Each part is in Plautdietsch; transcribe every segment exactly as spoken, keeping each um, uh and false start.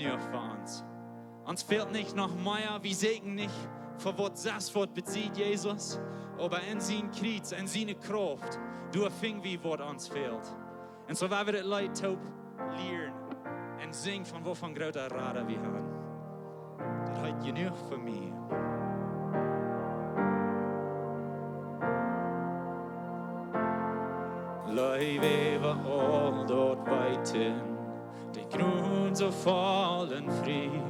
jenuach fa ons. Ons fält nich noch mea, wie säkjen nich fa waut, sest waut, besied Jesus, oba en sien Kjriez, en siene Krauft, doa finj wie waut ons fält. Un soo woa wie dit Leet toop lieren un sinjen von waut fa een groota Rada wie haben. Daut heet Jenuach fa mie. Leew äwa aul daut Weeten, de Jnod soo voll un frie.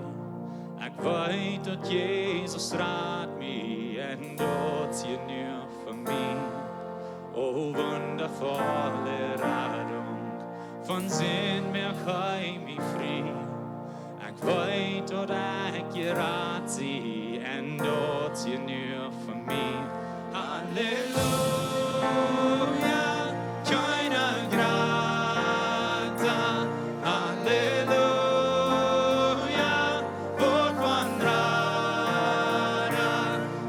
Ekj weet daut Jesus rat mie un daut es jenuach fa mie. O wundavolle Radunk, von Sind moakt hee mie frie. Ekj weet daut ekj jerat sie un daut es jenuach fa mie. Halleluja, kjeena jrata. Halleluja, waut fa een Rada.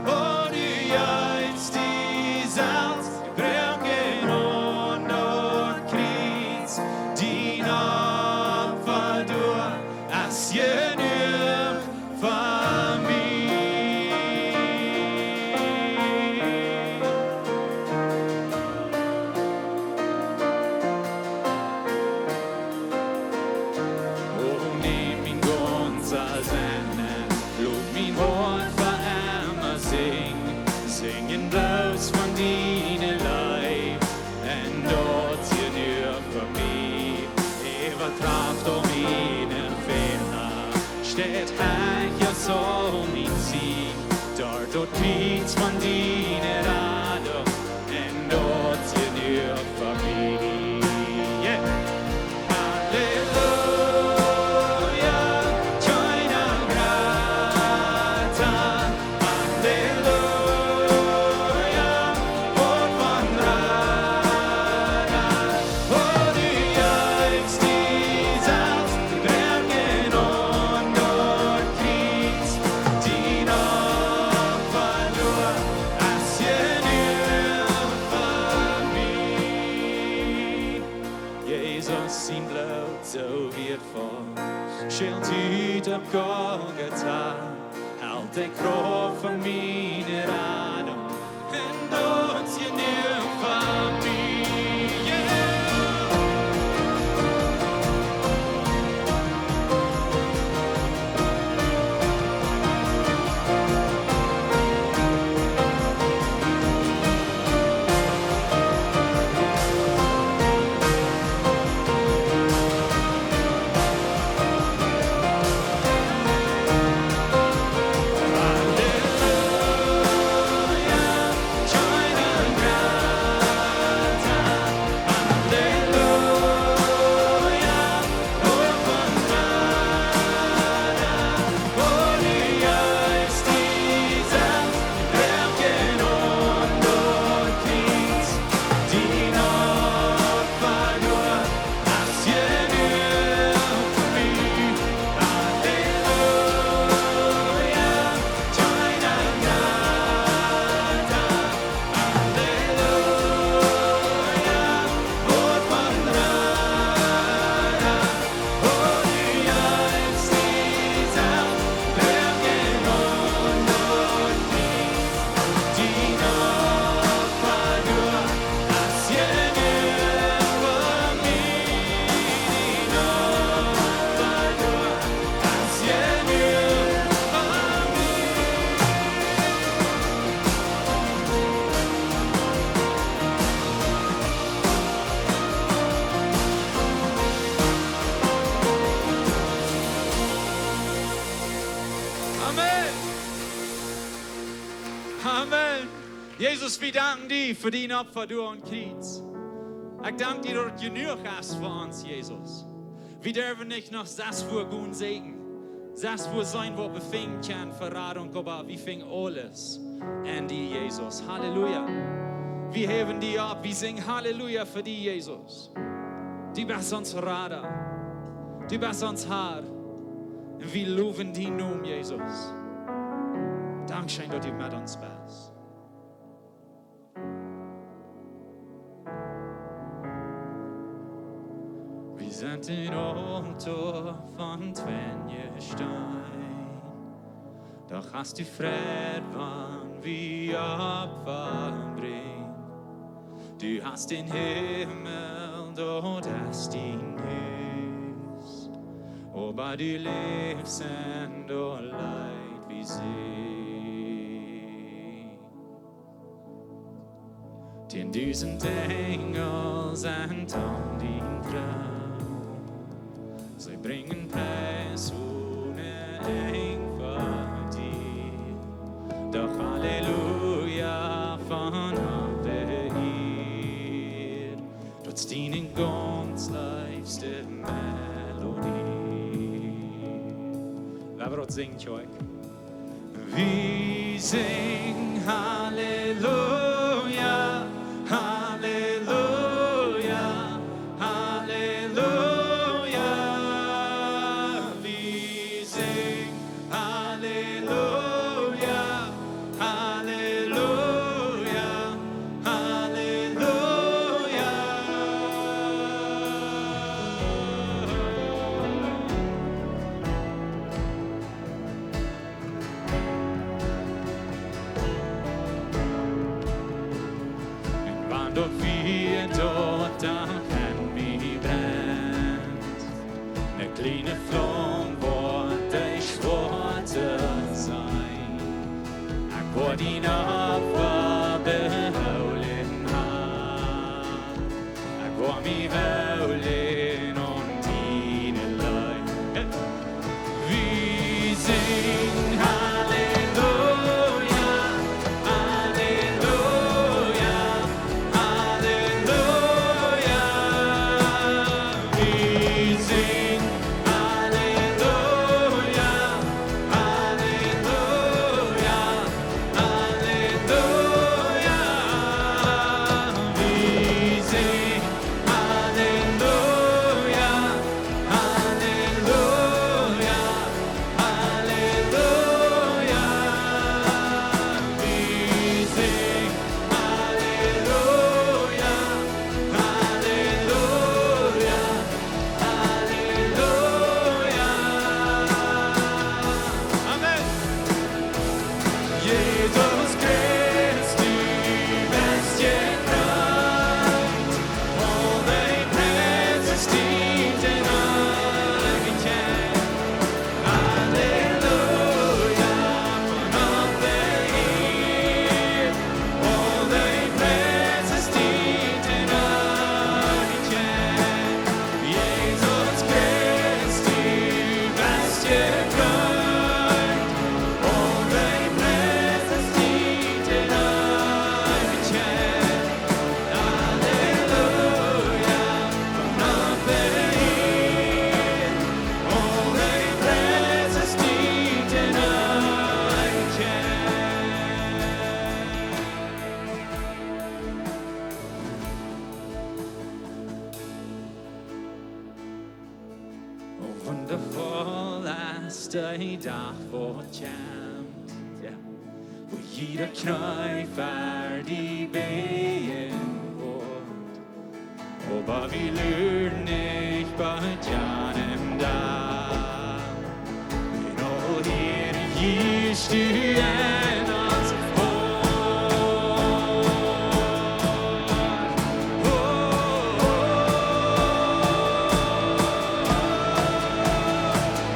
O du jeefst die selfst, jebroaken aun daut Kjriez. Dien Opfa doa es jenuach fa mie. O nemm mien gaunza Senn, lot mien Hoat fa emma sinjen, sinjen bloos von diene Leew. Un daut es jenuach fa mie. Äwaträft aul miene Fäla, steit hee aus aul mien Sieg. Doa daut Kjriez von diene Radunk, un daut es jenuach fa mie. Yeah. Halleluja, kjeena jrata. Halleluja, waut fa een Rada. O du jeefst die selfst, jebroaken aun daut Kjriez. Dien Opfa doa es jenuach fa mie. Jesus sien Bloot soo wieetvoll, schelt ut opp Golgata, helt de Krauft von miene Radunk, un daut es jenuach fa mie. Yeah. Amen. Amen. Jesus, wie danken die fa dien Opfa doa aum Kjriez. Ekj dank die daut et jenuach es fa ons, Jesus. Wie derwen nich noch sest wua gonen säkjen, sest wua seenen waut wie finjen kjennen fa Radunk, oba wie finjen aules en die, Jesus. Halleluja. Wie häwen die opp, wie sinjen Halleluja fa die, Jesus. Du best ons Rada. Du best ons Har. Un wie lowen dienen Nomen, Jesus. Dankscheen daut du met ons best. Wie sent een Altoa von Twinj. Stein. Doch hast du Fräd, wan wie Opfa brinjen. Du hast dän Himmel, daut es dien Hus. Oba du läfst en daut Leet wie sent. Tieen dusent Enjel sent aun dien Troon. See brinjen Pries onen Enj fa die. Doch Halleluja von aule Ieed, daut es diene gaunz leefste Melodie. Lot ons daut sinjen, Kjoakj. Wie sinjen Halleluja, Halleluja, Halleluja. Wie sinjen Halleluja, Halleluja, Halleluja. Un wan daut Fia doa dan en mie brennt, ne kjliene Flaum woat dee schwoa to sennen. Ekj woa dien Opfa behoolen han. Ekj woa mie hoolen aun diene Leew. Wie sinjen Halleluja, Halleluja, Halleluja. Wie sinjen Halleluja, Halleluja, Halleluja. Wie sinjen Halleluja, Halleluja, Halleluja. Wie sinjen Halleluja, Halleluja, Halleluja. Amen. Jesus Christus, du best jekreuzigt, aul dien Pries es dien en Eewichkjeit. Halleluja, von aule Ieed, aul dien Pries es dien en Eewichkjeit. Jesus Christus, du best jekreuzigt, aul dien Pries es dien en Eewichkjeit. Halleluja, von aule Ieed, aul dien Pries es dien en Eewichkjeit. Wundafoll es dee Dach, waut kjemt, jo, wua jieda Kjnee ver die bäjen woat. Oba wie luren nich bie dän Dach. No, hia, hia steit ons Hoad. Oh, oh, oh.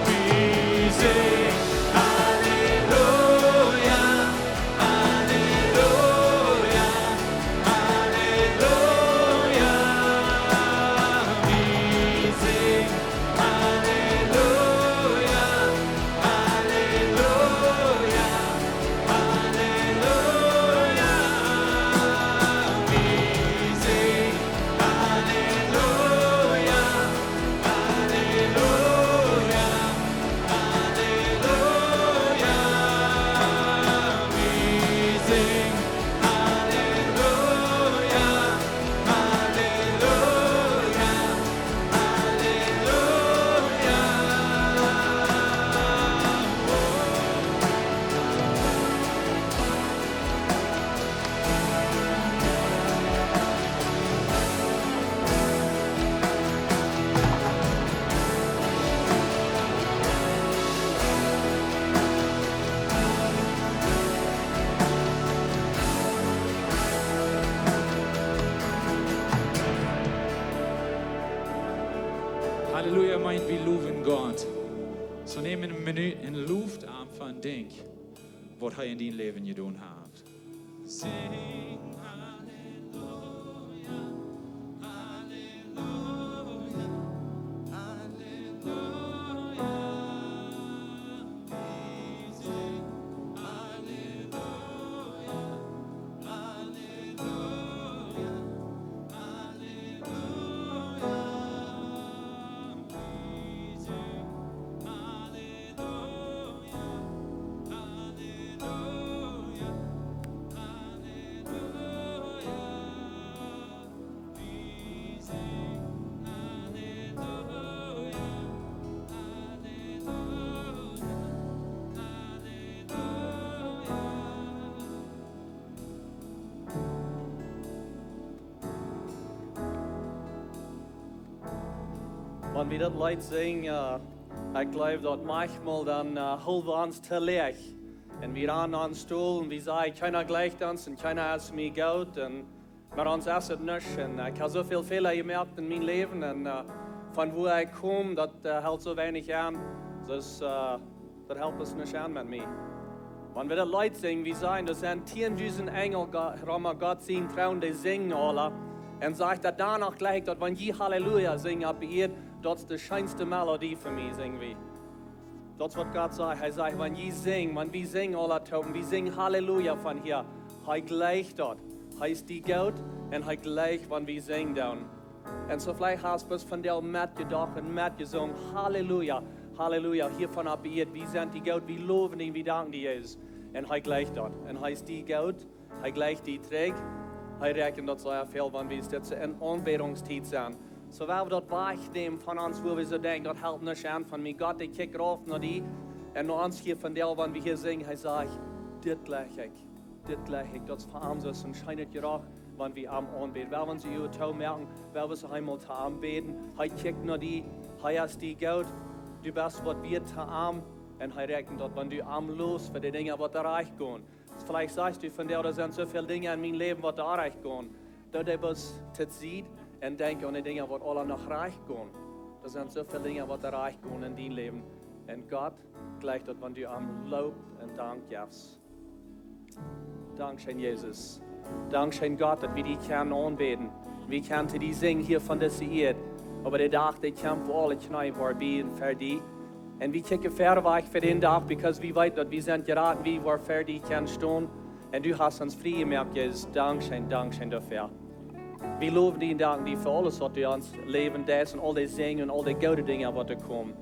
Wie sinjen Halleluja, Halleluja, Halleluja. Wie sinjen Halleluja, Halleluja, So nemm eene Minut un low am fa een Dinkj, waut hee en dien Läwen jedonen haft. Sing Halleluja, Halleluja, Halleluja. Wie sing Halleluja, Halleluja, Halleluja. Wie sing Halleluja, Halleluja, Halleluja. Wie sing Halleluja, Halleluja, Halleluja. Wan wie daut Leet sinjen, äh, ekj jleew daut maunchmol dan, äh, hool wie ons to läach. Un wie rannen aun Stool un wie sajen: "Kjeena jleicht ons un kjeena es mie goot un met ons es et nuscht. Un ekj hab soo väl Fäla jemoakt en mien Läwen un, äh, von wua ekj kom, daut, äh, helt soo weinich aun. Daut, äh, daut helt ons nuscht aun met mie." Wan wie daut Leet sinjen, wie sajen, doa sent tieen dusent Enjel Go-, rom Gott sien Troon, dee sinjen aula. Un sajcht daut doano jlikj daut, wan jie Halleluja sinjen opp de Ieed, daut es de scheenste Melodie fa mie, sinj wie. Daut es waut Gott sajcht. Hee sajcht, wan jie sinjen, wan wie sinjen aula toop, wie sinjen Halleluja von hia, hee jleicht daut. Hee es die goot un hee jleicht, wan wie sinjen doonen. Un soo veleicht hast du bloos vondoag metjedocht un metjesungen: "Halleluja, Halleluja, hia von opp de Ieed, wie sent die goot, wie lowen die, wie danken die, Jesus." Un hee jleicht daut. Un hee es die goot, hee jleicht die trigj. Hee rajcht daut soo väl, wan wie dit en Aunbädungstiet sent. Soo, wan wie daut wajchnämen von ons, wua wie soo denkjen, daut helt nuscht aun von mie. Gott, dee kjikjt rauf no die. Un no ons hia vondoag, wan wie hia sinjen, hee sajcht: "Dit jleich ekj. Dit jleich ekj." Daut es fa am soo een scheenet Jeroch, wan wie am aunbäden. Well wie ons Uagen toomoaken, well wie ons eemol to am bäden. Hee kjikjt no die, hee es die goot, du best waut wieet to am. Un hee rajcht daut, wan du am lost fa de Dinja, waut doa rajcht gonen. Veleicht sajchst du vondoag: "Doa sent soo väl Dinja en mien Läwen, waut doa rajcht gonen." Doo dee bloos to Sied un denkj aun de Dinja, waut aula noch rajcht gonen. Doa sent soo väl Dinja, waut doa rajcht gonen en dien Läwen. Un Gott jleicht daut, wan du am Low un Dank jefst. Dankscheen, Jesus. Dankscheen, Gott, daut wie die kjennen aunbäden. Wie kjennen to die sinjen hia von dise Ieed. Oba de Dach, dee kjemt, wua aule Kjnees woaren biejen ver die. Un wie kjikjen wiet wajch fa dän Dach, because wie weeten, daut wie sent jerat, wie woaren ver die kjennen stonen. Un du hast ons frie jemoakt, Jesus. Dankscheen, dankscheen doafäa. Wie lowen die un danken die fa aules, waut du en ons Läwen deist un aul de Säajen un aul de goode Dinja, waut doa komen.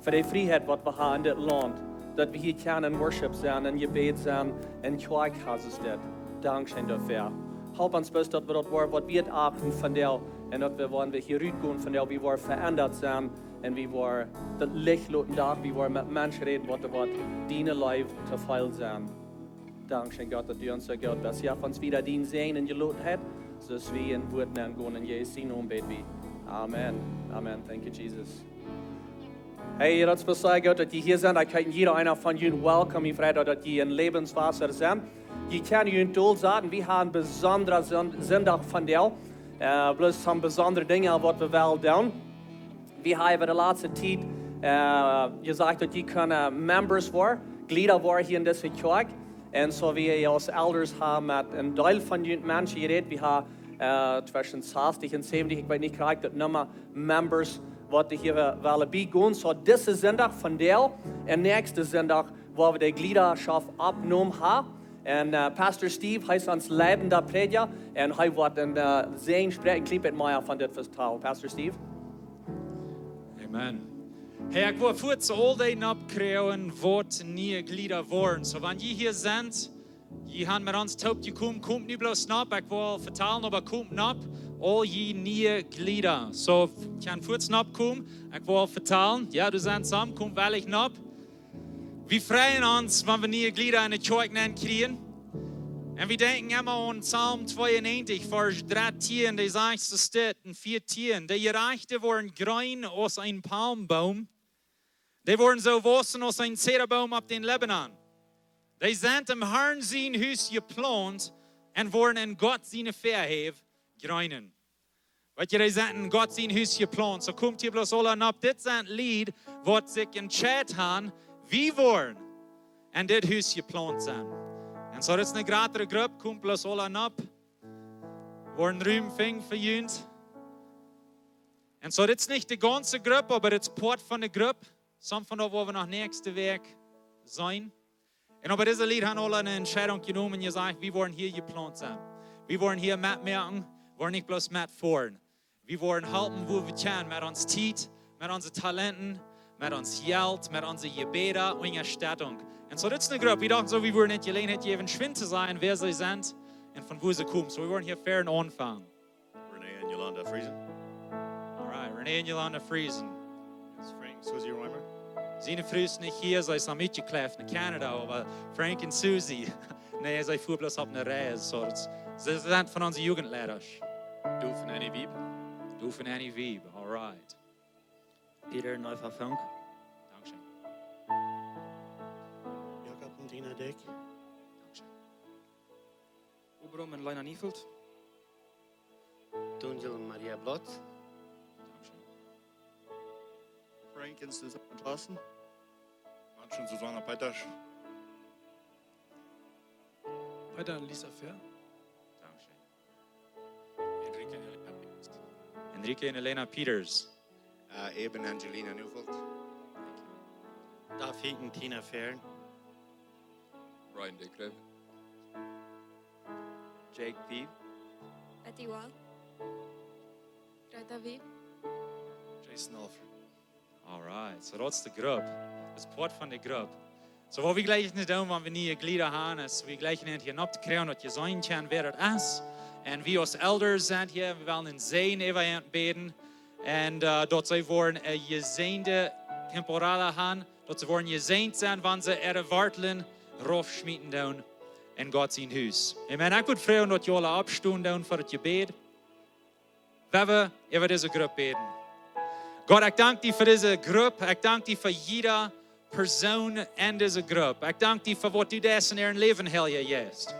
Fa de Frieheit, waut wie haben en dit Launt, daut wie hia kjennen en Worship sennen, en Jebäd sennen, en Kjoakj haben, es dit. Dankscheen doafäa. Halp ons bloos, daut wie daut Wort, waut wie achten vondoag, un daut wie, wan wie hia rutgonen vondoag, wie woaren veendat sennen, un wie woaren daut Licht loten doa, wie woaren met Menschen räden, waut doa woat diene Leew to fäl sennen. Dankscheen, Gott, daut du ons soo goot best. Jo, ons wada dien Säajen un Jelotenheit, soo aus wie en Wort nengonen. En Jesus sien Nomen bäd wie. Amen. Amen. Thank you, Jesus. Hey, daut es sea goot, daut jie hia sent. Ekj heet jieda eena von junt welcome. Ekj frei mie, daut jie en Läwenswota sent. Jie kjennen junt dol saten. Wie haben besondra Sinn-, Sindach vondoag. Äh, bloos soo besondre Dinja, waut wie wellen doonen. Wie haben de latste Tiet, äh, jesajcht, daut jie kjennen Members woaren, Jlieda woaren hia en dise Kjoakj. Un soo aus wie aus Elders haben met een Deel von junt Menschen jerät, wie haben, äh, tweschen sastich un säwentich, ekj weet nich krakjt daut Numma Members, waut hia we-, wellen biegonen. Soo, dise Sindach vondoag un näakjsten Sindach, wua wie de Jliedaschoft oppjenomen haben. Un, äh, Pastor Steve, hee es ons leidenda Prädja, un hee woat een, äh, Säajen spräakjen, kjlien bät mea von dit vetalen. Pastor Steve? Amen. Hey, ekj well fuaz aul dee nopp kjrieen, waut niee Jlieda woaren. Soo, wan jie hia sent, jie haben met ons toop jekomen, komt nu bloos nopp. Ekj well vetalen, oba komt nopp, aul jie niee Jlieda. Soo, jie kjennen fuaz nopp komen. Ekj well vetalen. Jo, doa sent some, komt wellich nopp. Wie freien ons, wan wie niee Jlieda en de Kjoakj nenkjrieen. Un wie denkjen emma aun Psalm tweeunnäajentich, Varsch dartieen, dee sajcht soo, steit en vieetieen: "De Jerajchte woaren jreen aus een Palmboom. Dee woaren soo wausen aus een Zedaboom opp dän Libanon. Dee sent em Harn sien Hus jeplaunt un woaren en Gott siene Väahäw jreenen." Waut jie sennen en Gott sien Hus jeplaunt. Soo komt hia bloos aula nopp. Dit sent Lied, waut sikj entscheet han, wie woaren en dit Hus jeplaunt sennen. Un soo, dit es eene jratre Grupp, komt bloos aula nopp. Woaren Rum finjen fa junt. Un soo, dit es nich de gaunze Grupp, oba dit es Poat von de Grupp. Some von daut woa wie noch näakjste Wäakj seenen. Un oba dise Lied han aula eene Entscheidunk jenomen un jesajcht, wie woaren hia jeplaunt sennen. Wie woaren hia metmoaken, woaren nich bloos metfoaren. Wie woaren halpen, wua wie kjennen, met onse Tiet, met onse Talenten, met ons Jelt, met onse Jebäda, Unjastettunk. Un soo, dit es eene Grupp, wie dochten soo, wie woaren de Jeläajenheit jäwen, schwind to sajen, wäa see sent un von wua see komen. Soo, wie woaren hia ver aunfangen. Renee and Yolanda Friesen. All right, Renee and Yolanda Friesen. It's Frank, Susie Reimer. Siene Fru es nich hia, see es aum utjekjläft no Canada, oba Frank un Susie, nä, see fua bloos opp eene Reis, soo daut, see sent von onse Jugendleida. Du von Annie Wieb. Du von Annie Wieb, all right. Peter Neufer Funk. Dankscheen. Jakob un Dina Dyck. Dankscheen. Obram un Lena Neufeld. Dunjel un Maria Blot. Frank un Susanna Klassen. Hans un Susanna Peitasch. Peter un Lisa Fehr. Dankscheen. Enrique un Elena Peters. Enrique un Elena Peters. Uh, Eben Angelina Neufeld. David un Tina Fehr. Brian Dyck Reuven. Jake Wieb. Betty Wall. Greta Wieb. Jason Alford. All right, soo daut es de Grupp. Daut es Poat von de Grupp. Soo, waut wie jlikj nu doonen, wan wie niee Jleeda han, es wie jlikj nu hia nopp to kjrieen, daut jie seenen kjennen, wäa daut es. Un wie aus Elders sent hia, wie wellen een Säajen äwa an bäden. Un, äh, daut see woaren, äh, jesäajende Temporada han, daut see woaren jesäajent sennen, wan see äare Wartlen raufschmieten doonen en Gott sien Hus. Amen. Ekj wudd froagen, daut jie aula oppstonen doonen fa daut Jebäd. Wie woaren äwa dise Grupp bäden. Gott, ekj dank die fa dise Grupp. Ekj dank die fa jieda Persoon en dise Grupp. Ekj dank die fa waut du deist en äa Läwen, Heilja Jeist.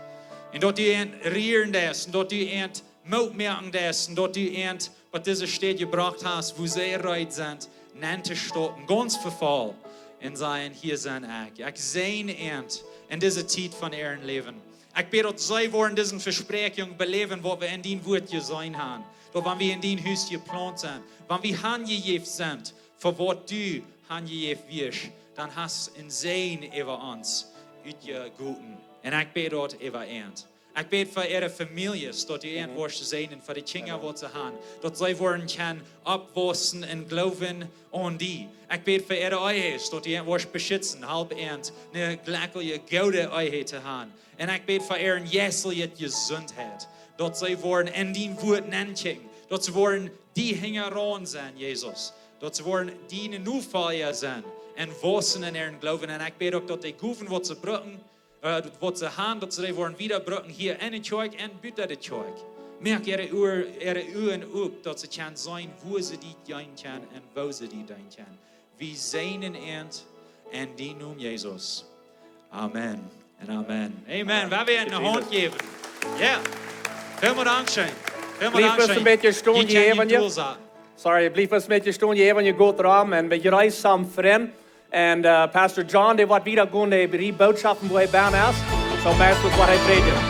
Un daut du an rieren deist, un daut du an Moot moaken deist, un daut du an bat dise Städ jebrocht hast, wua see reed sent, nenn to stoppen, gaunz voll. Un sajen, hia sie ekj. Ekj säajen an en dise Tiet von äa Läwen. Ekj bäd, daut see woaren dise Vespräakjunk beläwen, waut wie en dien Wuat jeseenen han. Daut wan wie en dien Hus jeplaunt sent, wan wie hanjejäft sent fa waut du hanjejäft wieescht, dan hast een Säajen äwa ons utjegoten. Un ekj bäd daut äwa an. Ekj bäd fa äare Famieljes, daut du an woascht säajnen, fa de Kjinja waut see han, daut see woaren kjennen oppwaussen em Gloowen aun die. Ekj bäd fa äare Ehes, daut du an woascht beschitzen, halp an eene jlekjelje, goode Ehe to han. Un ekj bäd fa äare jeistelje Jesundheit, daut see woaren en dien Wuat nenkjikjen, daut see woaren die hinjaraun sennen, Jesus, daut see woaren diene Nofolja sennen un waussen en äaren Gloowen. Un ekj bäd uk, daut de Gowen, waut see brucken, äh, waut see han, daut see dee woaren wieda brucken hia en de Kjoakj un buta de Kjoakj. Moak äare Ua-, äare Uagen op, daut see kjennen seenen, wua see die deenen kjennen un woo see die deenen kjennen. Wie säajnen an en dien Nomen, Jesus. Amen un amen. Amen. Wie haben eene Haunt jäwen. Ja. Välmol Dank scheen. Välmol Dank scheen. Blief bloos een bät stonen, jie kjennen äwa june Stool saten. Sorry, blief bloos een bät stonen, jie äwa june Stool rom un wie jreizen am Frint. Un, äh, Pastor John, dee woat wieda gonen, dee, dee Bootschoften, wua hee bie es. Soo, meist waut hee prädjen.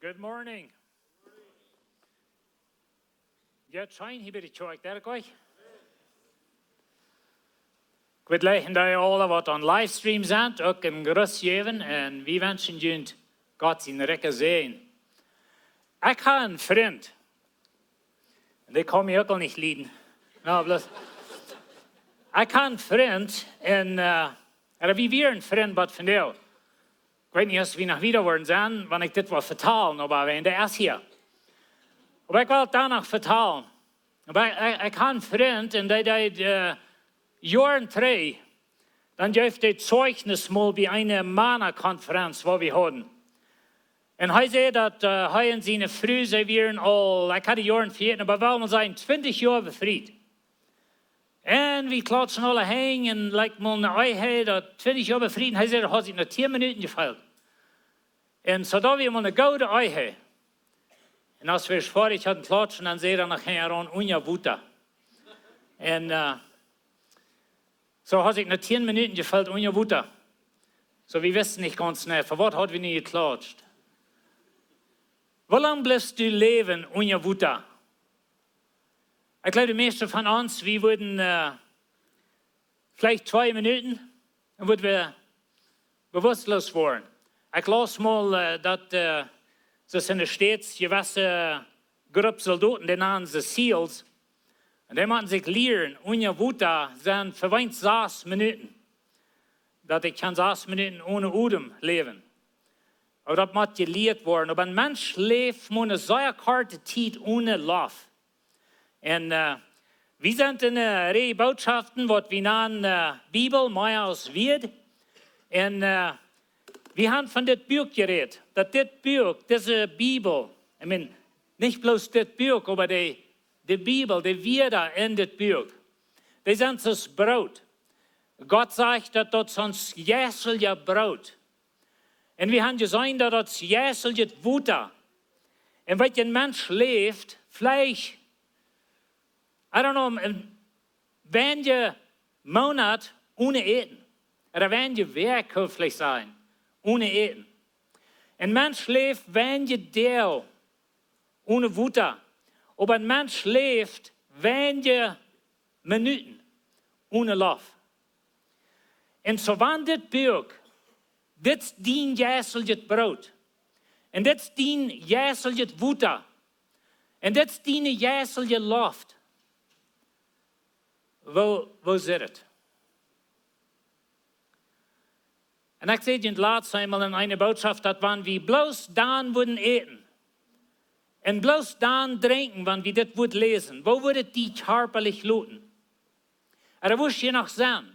Good morning. Jeit scheen hia bie de Kjoakj, daut goot? Ekj well jlikj dee aule, waut aum Livestream sent, uk een Gruss jäwen un wie wenschen junt Gott sienen rikjen Säajen. Ekj hab een Frint. Dee kaun mie uk aul nich lieden. No, bloos. Ekj haud een Frint un, äh, ooda wie wieren Frind, waut von dee. Ekj weet nich, aus wie noch wieda woaren sennen, wan ekj dit woa vetalen, oba wäajen dee es hia. Oba ekj well daut dan noch vetalen. Oba ekj, ekj, ekj haud een Frint un dee, dee, äh, Joaren trigj, dan jeef hee Zeichnis mol bie eene Mana-Konferenz, waut wie hauden. Un hee säd daut, äh, hee un siene Fru, see wieren aul, ekj haud de Joaren vejäten, oba well wie sajen, twintich Joa befriet. Un wie klautschen aule Henj un, like, mol ne Ehe, daut twintich Joa befriet. Un hee säd, daut haud sikj no tieen Minuten jefeelt. Un soo, daut wia mol ne goode Ehe. Un aus wie foadich hauden klautschen, dan säd hee noch hinjaraun: "Unja Wota." Un, äh, soo haud sikj no tieen Minuten jefeelt: "Unja Wota." Soo, wie wisten nich gaunz jeneiw, fa waut haud wie nu jeklautscht. Woo lang blifst du läwen unja Wota? Ekj jleew, de mieeschte von ons, wie wudden, äh, veleicht twee Minuten, dan wudden wie bewusstloos woaren. Ekj laus mol, äh, daut, äh, soo es en de States jewesse Grupp Soldoten, dee nanen see seals. Un dee motten sikj lieren, unja Wota sennen fa weens sas Minuten. Daut ekj kaun sas Minuten one Odem läwen. Oba daut mott jelieet woaren. Oba een Mensch läft mau ne sea korte Tiet one Loft. Un, äh, wie sent en, äh, Reaj Bootschoften, waut wie nanen, äh, Bibel, mea aus Wieed. Un, äh, wie haben von dit Buak jerät, daut dit Buak, dise Bibel, I mean, nich bloos dit Buak, oba de, de Bibel, de Wieed en dit Buak, dee sent soo aus Broot. Gott sajcht, daut daut ons jeisteljet Broot. Un wie haben jeseenen, daut daut jeisteljet Wota. Un wan een Mensch läft, veleicht, I don't know, een weinje Moonat one Äten. Ooda weinje Wäakj, kaun ekj veleicht sajen, one Äten. Een Mensch läft weinje Doag one Wota. Oba een Mensch läft weinje Minuten one Loft. Un soo wan dit Buak, dit es dien jeisteljet Broot. Un dit es dien jeisteljet Wota. Un dit es dien jeistelje Loft. Woo, woo sitt et? Un ekj säd daut latst eemol en eene Bootschoft, daut wan wie bloos dan wudden äten un bloos dan drinkjen, wan wie dit Wuat läsen, woo wudd et die kjarpalich loten? Ooda woo es je noch sennen?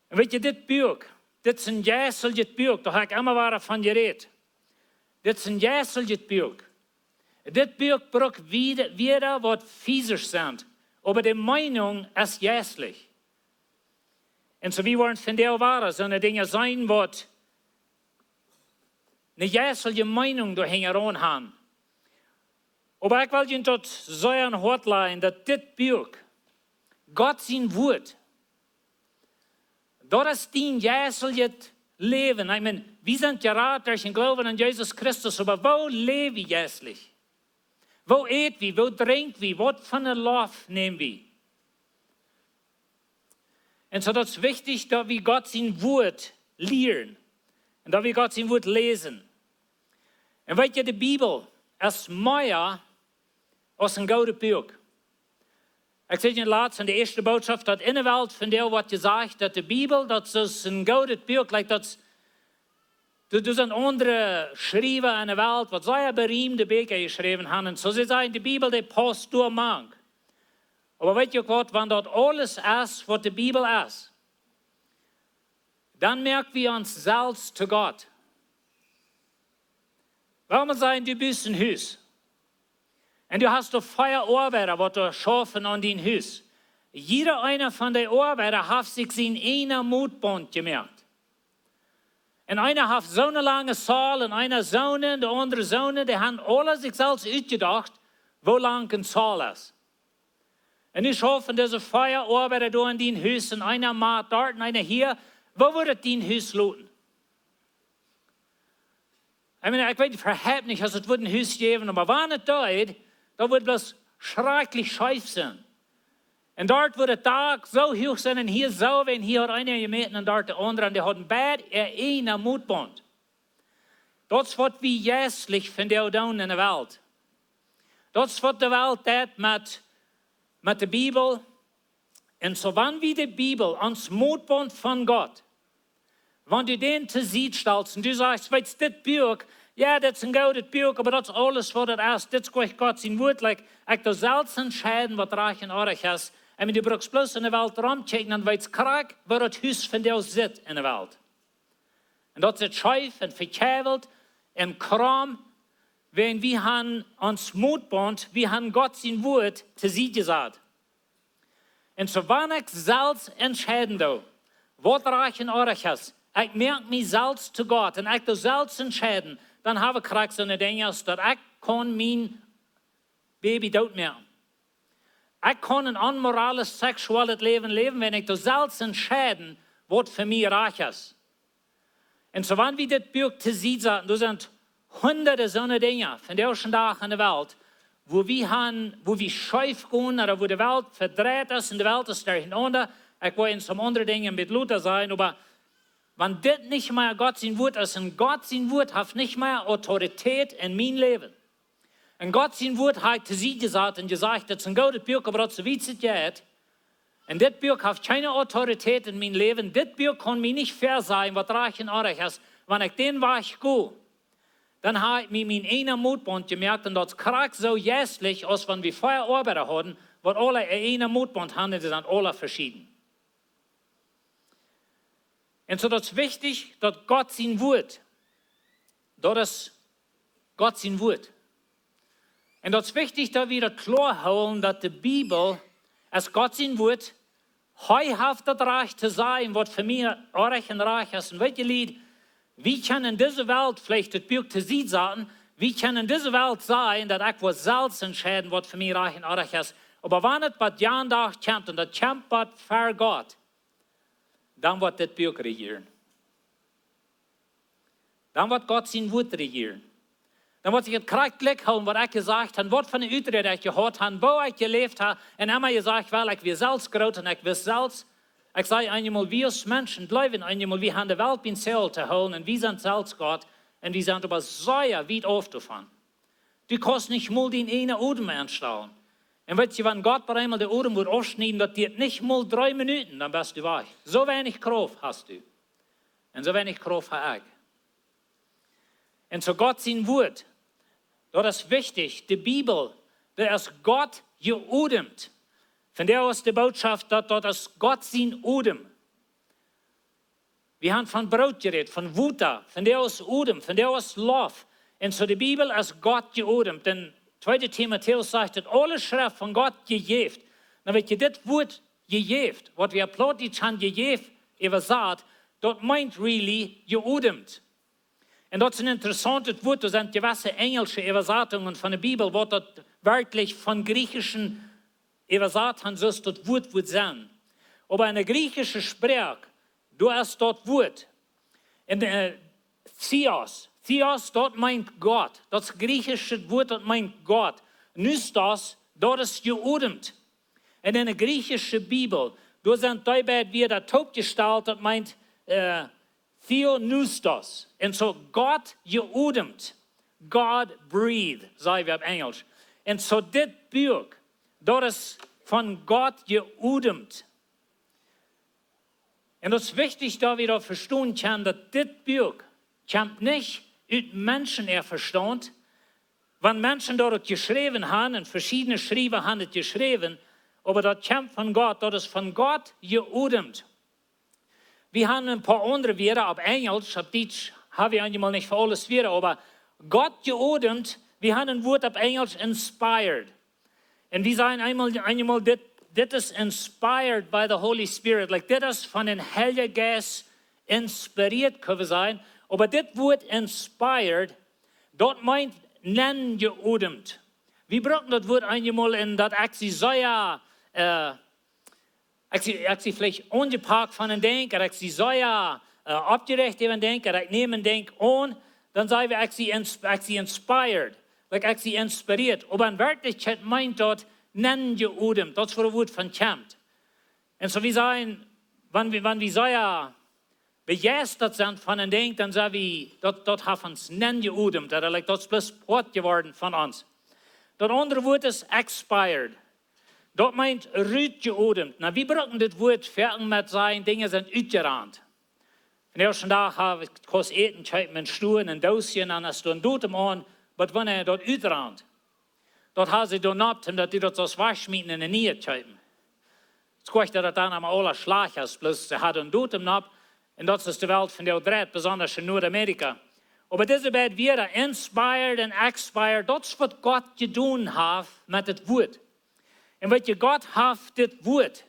Un weet jie, dit Buak, dit es een jeisteljet Buak, doa hab ekj emma wada von jerät. Dit es een jeisteljet Buak. Dit Buak brukt Wieed, Wieed waut fisisch sent, oba de Meenunk es jeistlich. Un soo, wie woaren vondoag wada soone Dinja seenen, waut ne jeistelje Meenunk doa hinjaraun haben. Oba ekj well junt daut sea aun daut Hoat lajen, daut dit Buak, Gott sien Wuat, daut es dien jeisteljet Läwen. I mean, wie sent jerat derch dän Gloowen aun Jesus Christus, oba woo läw wie jeistlich? Woo ät wie? Woo drink wie? Waut fa ne Loft näm wie? Un soo, daut es wichtich, daut wie Gott sien Wuat lieren un daut wie Gott sien Wuat läsen. Un weet jie, de Bibel es mea aus een goodet Buak. Ekj säd junt latst en de ieeschte Bootschoft, daut en de Welt vondoag woat jesajcht, daut de Bibel, daut es een goodet Buak, like, daut, doa, doa sent aundre Schriewa en de Welt, waut sea beriemde Bieekja jeschräwen haben. Un soo, see sajen, de Bibel, dee pausst doa mank. Oba weet jie uk waut, wan daut aules es, waut de Bibel es, dan moak wie ons selfst to Gott. Well wie sajen, du bust een Hus. Un du hast doa vea Oabeida, waut doa schaufen aun dien Hus. Jieda eena von dee Oabeida haft sikj sien eejnen Motbaunt jemoakt. Un eena haft soone lange Saul un eena soone, de aundre soone, dee haben aule sikj selfst utjedocht, woo lang eene Saul es. Un nu schaufen dise vea Oabeida doa en dien Hus un eena moakt doa un eena hia. Woo wudd et dien Hus loten? I mean, ekj weet, vehaft nich, aus et wudd een Hus jäwen, oba wan et deed, daut wudd bloos schrakjlich scheef sennen. Un doa wudd et Dak soo huach sennen un hia soo, un hia haud eena jemoakt un doa de aundre, un dee hauden beid äa eejnen Motbaunt. Daut es waut wie jeistlich vondoag doonen en de Welt. Daut es waut de Welt deit met, met de Bibel. Un soo, wan wie de Bibel, ons Motbaunt von Gott, wan du dän to Sied stalst un du sajchst: "Weetst, dit Buak, jo, dit es een goodet Buak, oba daut es aules waut daut es, dit es goanich Gott sien Wuat, like, ekj doo selfst entscheiden waut rajcht un oajch es." Un du brukst bloos enne Welt romkjikjen, dan weetst krakjt woo daut Hus vondoag sitt enne Welt. Un daut sitt scheef un vekjeibelt un krom, wiels wie han ons Motbaunt, wie han Gott sien Wuat to Sied jesat. Un soo, wan ekj selfst entscheiden doo waut rajcht un oajch es, ekj moak mie selfst to Gott un ekj doo selfst entscheiden, dan hab ekj krakjt soone Dinja aus daut ekj kaun mien Baby dootmoaken. Ekj kaun een onmoralisch seksuellet Läwen läwen, wan ekj doo selfst entscheiden waut fa mie rajcht es. Un soo, wan wie dit Buak to Sied saten, doa sent hundade soone Dinja vondoag dän Dach enne Welt, woo wie han, woo wie scheef gonen, ooda woo de Welt vedreit es un de Welt es derchenaunda. Ekj well en soone aundre Dinja een bät lota sajen, oba wan dit nich mea Gott sien Wuat es, un Gott sien Wuat haft nich mea Autoritäet en mien Läwen. Un Gott sien Wuat hab ekj to Sied jesat un jesajcht: "Dit es een goodet Buak, oba daut es soo wiet aus et jeit. Un dit Buak haft kjeene Autoritäet en mien Läwen. Dit Buak kaun mie nich väasajen waut rajcht un oajch es." Wan ekj dän Wajch go, dan hab ekj mie mien eejnen Motbaunt jemoakt, un daut es krakjt soo jeistlich aus wan wie vea Oabeida hauden, waut aule een eejnen Motbaunt hauden, un dee sent aule veschieden. Un soo, daut es wichtich, daut Gott sien Wuat, daut es Gott sien Wuat. Un daut es wichtich, daut wie daut kloa hoolen, daut de Bibel es Gott sien Wuat. Hee haft daut Rajcht to sajen waut fa mie oajch un rajcht es. Un weetst, Lied, wie kjennen en dise Welt veleicht daut Buak to Sied saten, wie kjennen en dise Welt sajen daut ekj well selfst entscheiden waut fa mie rajcht un oajch es. Oba wan et bie dän Dach kjemt, un daut kjemt bie ver Gott, dan woat dit Buak rejieren. Dan woat Gott sien Wuat rejieren. Dan woat sikj et krakjt jlikj hoolen waut ekj jesajcht hab, waut fa eene Uträd ekj jehaut hab, woo ekj jeläft hab, un emma jesajcht: "Well, ekj wia selfst groot un ekj wist selfst." Ekj saj, eenjemol wie aus Menschen jleewen, eenjemol wie han de Welt biem Säajel to hoolen, un wie sent selfst Gott, un wie sent oba sea wiet auf doavon. Du kaust nich mol dien eejnen Odem aunstalen. Un weetst, wan Gott bie eemol dän Odem woat aufschnieden, daut diet nich mol dree Minuten, dan best du wajch. Soo weinich Krauft hast du. Un soo weinich Krauft hab ekj. Un soo, Gott sien Wuat, daut es wichtich. De Bibel, dee es Gott jeodemt. Vondoag es de Bootschoft daut, daut es Gott sien Odem. Wie han von Broot jerät, von Wota, vondoag es Odem, vondoag es Loft. Un soo, de Bibel es Gott jeodemt. En tweede Timotäus sajcht daut, aule Schreft von Gott jejäft. Dan weetst, dit Wuat jejäft, waut wie opp Plautdietsch han jejäft äwasat, daut meent really jeodemt. Un daut es een interessauntet Wuat. Doa sent jewesse enjelsche Äwasatungen von de Bibel, waut daut werkjlich von Jriechischen äwasat han, soo aus daut Wuat wudd sennen. Oba en de jriechische Sproak, doa es daut Wuat. En, äh, Theos, Theos, daut meent Gott. Daut es jriechische Wuat, daut meent Gott. Pneustos, daut es jeodemt. Un en de jriechische Bibel, doa sent dee beid Wieed toopjestalt, daut meent, äh, Theopneustos. Un soo Gott jeodemt. God breathed, saj wie opp Enjelsch. Un soo dit Buak, daut es von Gott jeodemt. Un daut es wichtich, daut wie daut vestonen kjennen, daut dit Buak kjemt nich ut Menschen äa Vestaunt. Wan Menschen daut uk jeschräwen han, un veschiedne Schriewa han et jeschräwen, oba daut kjemt von Gott, daut es von Gott jeodemt. Wie han een poa aundre Wieed opp Enjelsch, opp Dietsch ha wie eenjemol nich fa aules Wieed, oba Gott jeodemt, wie han een Wuat opp Enjelsch, inspired. Un wie sajen eenmol, eenjemol dit, dit es inspired by the Holy Spirit. Like, dit es von dän Heiljen Jeist inspirieet, kjenn wie sajen. Oba dit Wuat inspired, daut meent nenjeodemt. Wie brucken daut Wuat eenjemol en daut ekj sie sea, äh, ekj sie, ekj sie veleicht aunjepakt von een Dinkj, ooda ekj sie sea, äh, oppjerecht äwa een Dinkj, ooda ekj näm een Dinkj aun, dan saj wie, ekj sie ins-, ekj sie inspired. Like, ekj sie inspirieet. Oba en Werkjlichkjeit meent daut nenjeodemt. Daut es wua daut Wuat von kjemt. Un soo wie sajen, wan wie, wan wie sea bejeistat sent von een Dinkj, dan saj wie, daut, daut haft ons nenjeodemt. Ooda, like, daut es bloos Poat jeworden von ons. Daut aundre Wuat es expired. Daut meent rutjeodemt. Na, wie brucken dit Wuat foaken met sajen, Dinja sent utjerant. Vondoag dän Dach hab ekj kaust Äten kjeepen em Stua, en Doosje, un dan es doa een Datum aun, bat wanea daut utrant. Daut haben see doa nopp, daut dee daut soo wajchschmieten un een nieet kjeepen. Daut kjemt daut dan emma aula schlajcht es, bloos see haben een Datum nopp. Un daut es de Welt vondoag dreit, besonda en Nuadamerika. Oba dise beid Wieed, inspired un expired, daut es waut Gott jedonen haft met daut Wuat. Un weet jie, Gott haft dit Wuat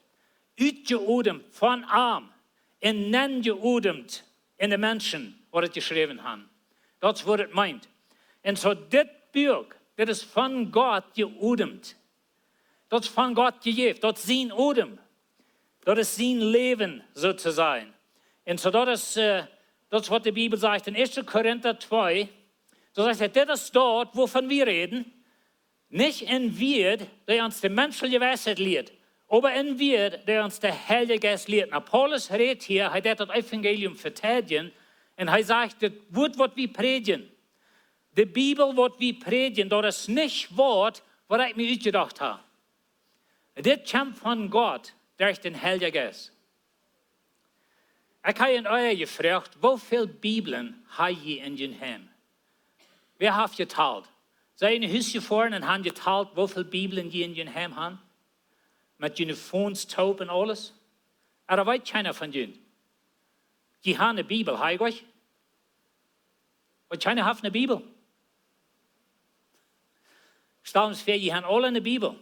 utjeodemt von am un nenjeodemt en de Menschen, waut daut jeschräwen haben. Daut es waut et meent. Un soo dit Buak, dit es von Gott jeodemt. Daut es von Gott jejäft. Daut es sien Odem. Daut es sien Läwen, soo to sajen. Un soo daut es, äh, daut es waut de Bibel sajcht en Ieeschte Korinta twee. Doa sajcht et, dit es daut, wuavon wie räden. Nich en Wieed, dee ons de menschelje Weisheit lieet, oba en Wieed, dee ons de Heilje Jeist lieet. Na, Paulus rät hia, hee deit daut Evangelium veteidjen, un hee sajcht, dit Wuat, waut wie prädjen, de Bibel, waut wie prädjen, daut es nich waut, waut ekj mie utjedocht hab. Dit kjemt von Gott derch dän Heiljen Jeist. Ekj hab en ea jefroacht, woo väl Bibeln hab jie en jun Heim? Wäa haft jetalt? Sent jie no Hus jefoaren un haben jetalt, woo väl Bibeln jie en jun Heim haben? Met june Phones toop un aules? Ooda weet kjeena von junt? Jie haben eene Bibel, hab jie? Weet kjeena haft eene Bibel? Stal ons väa, jie haben aule eene Bibel.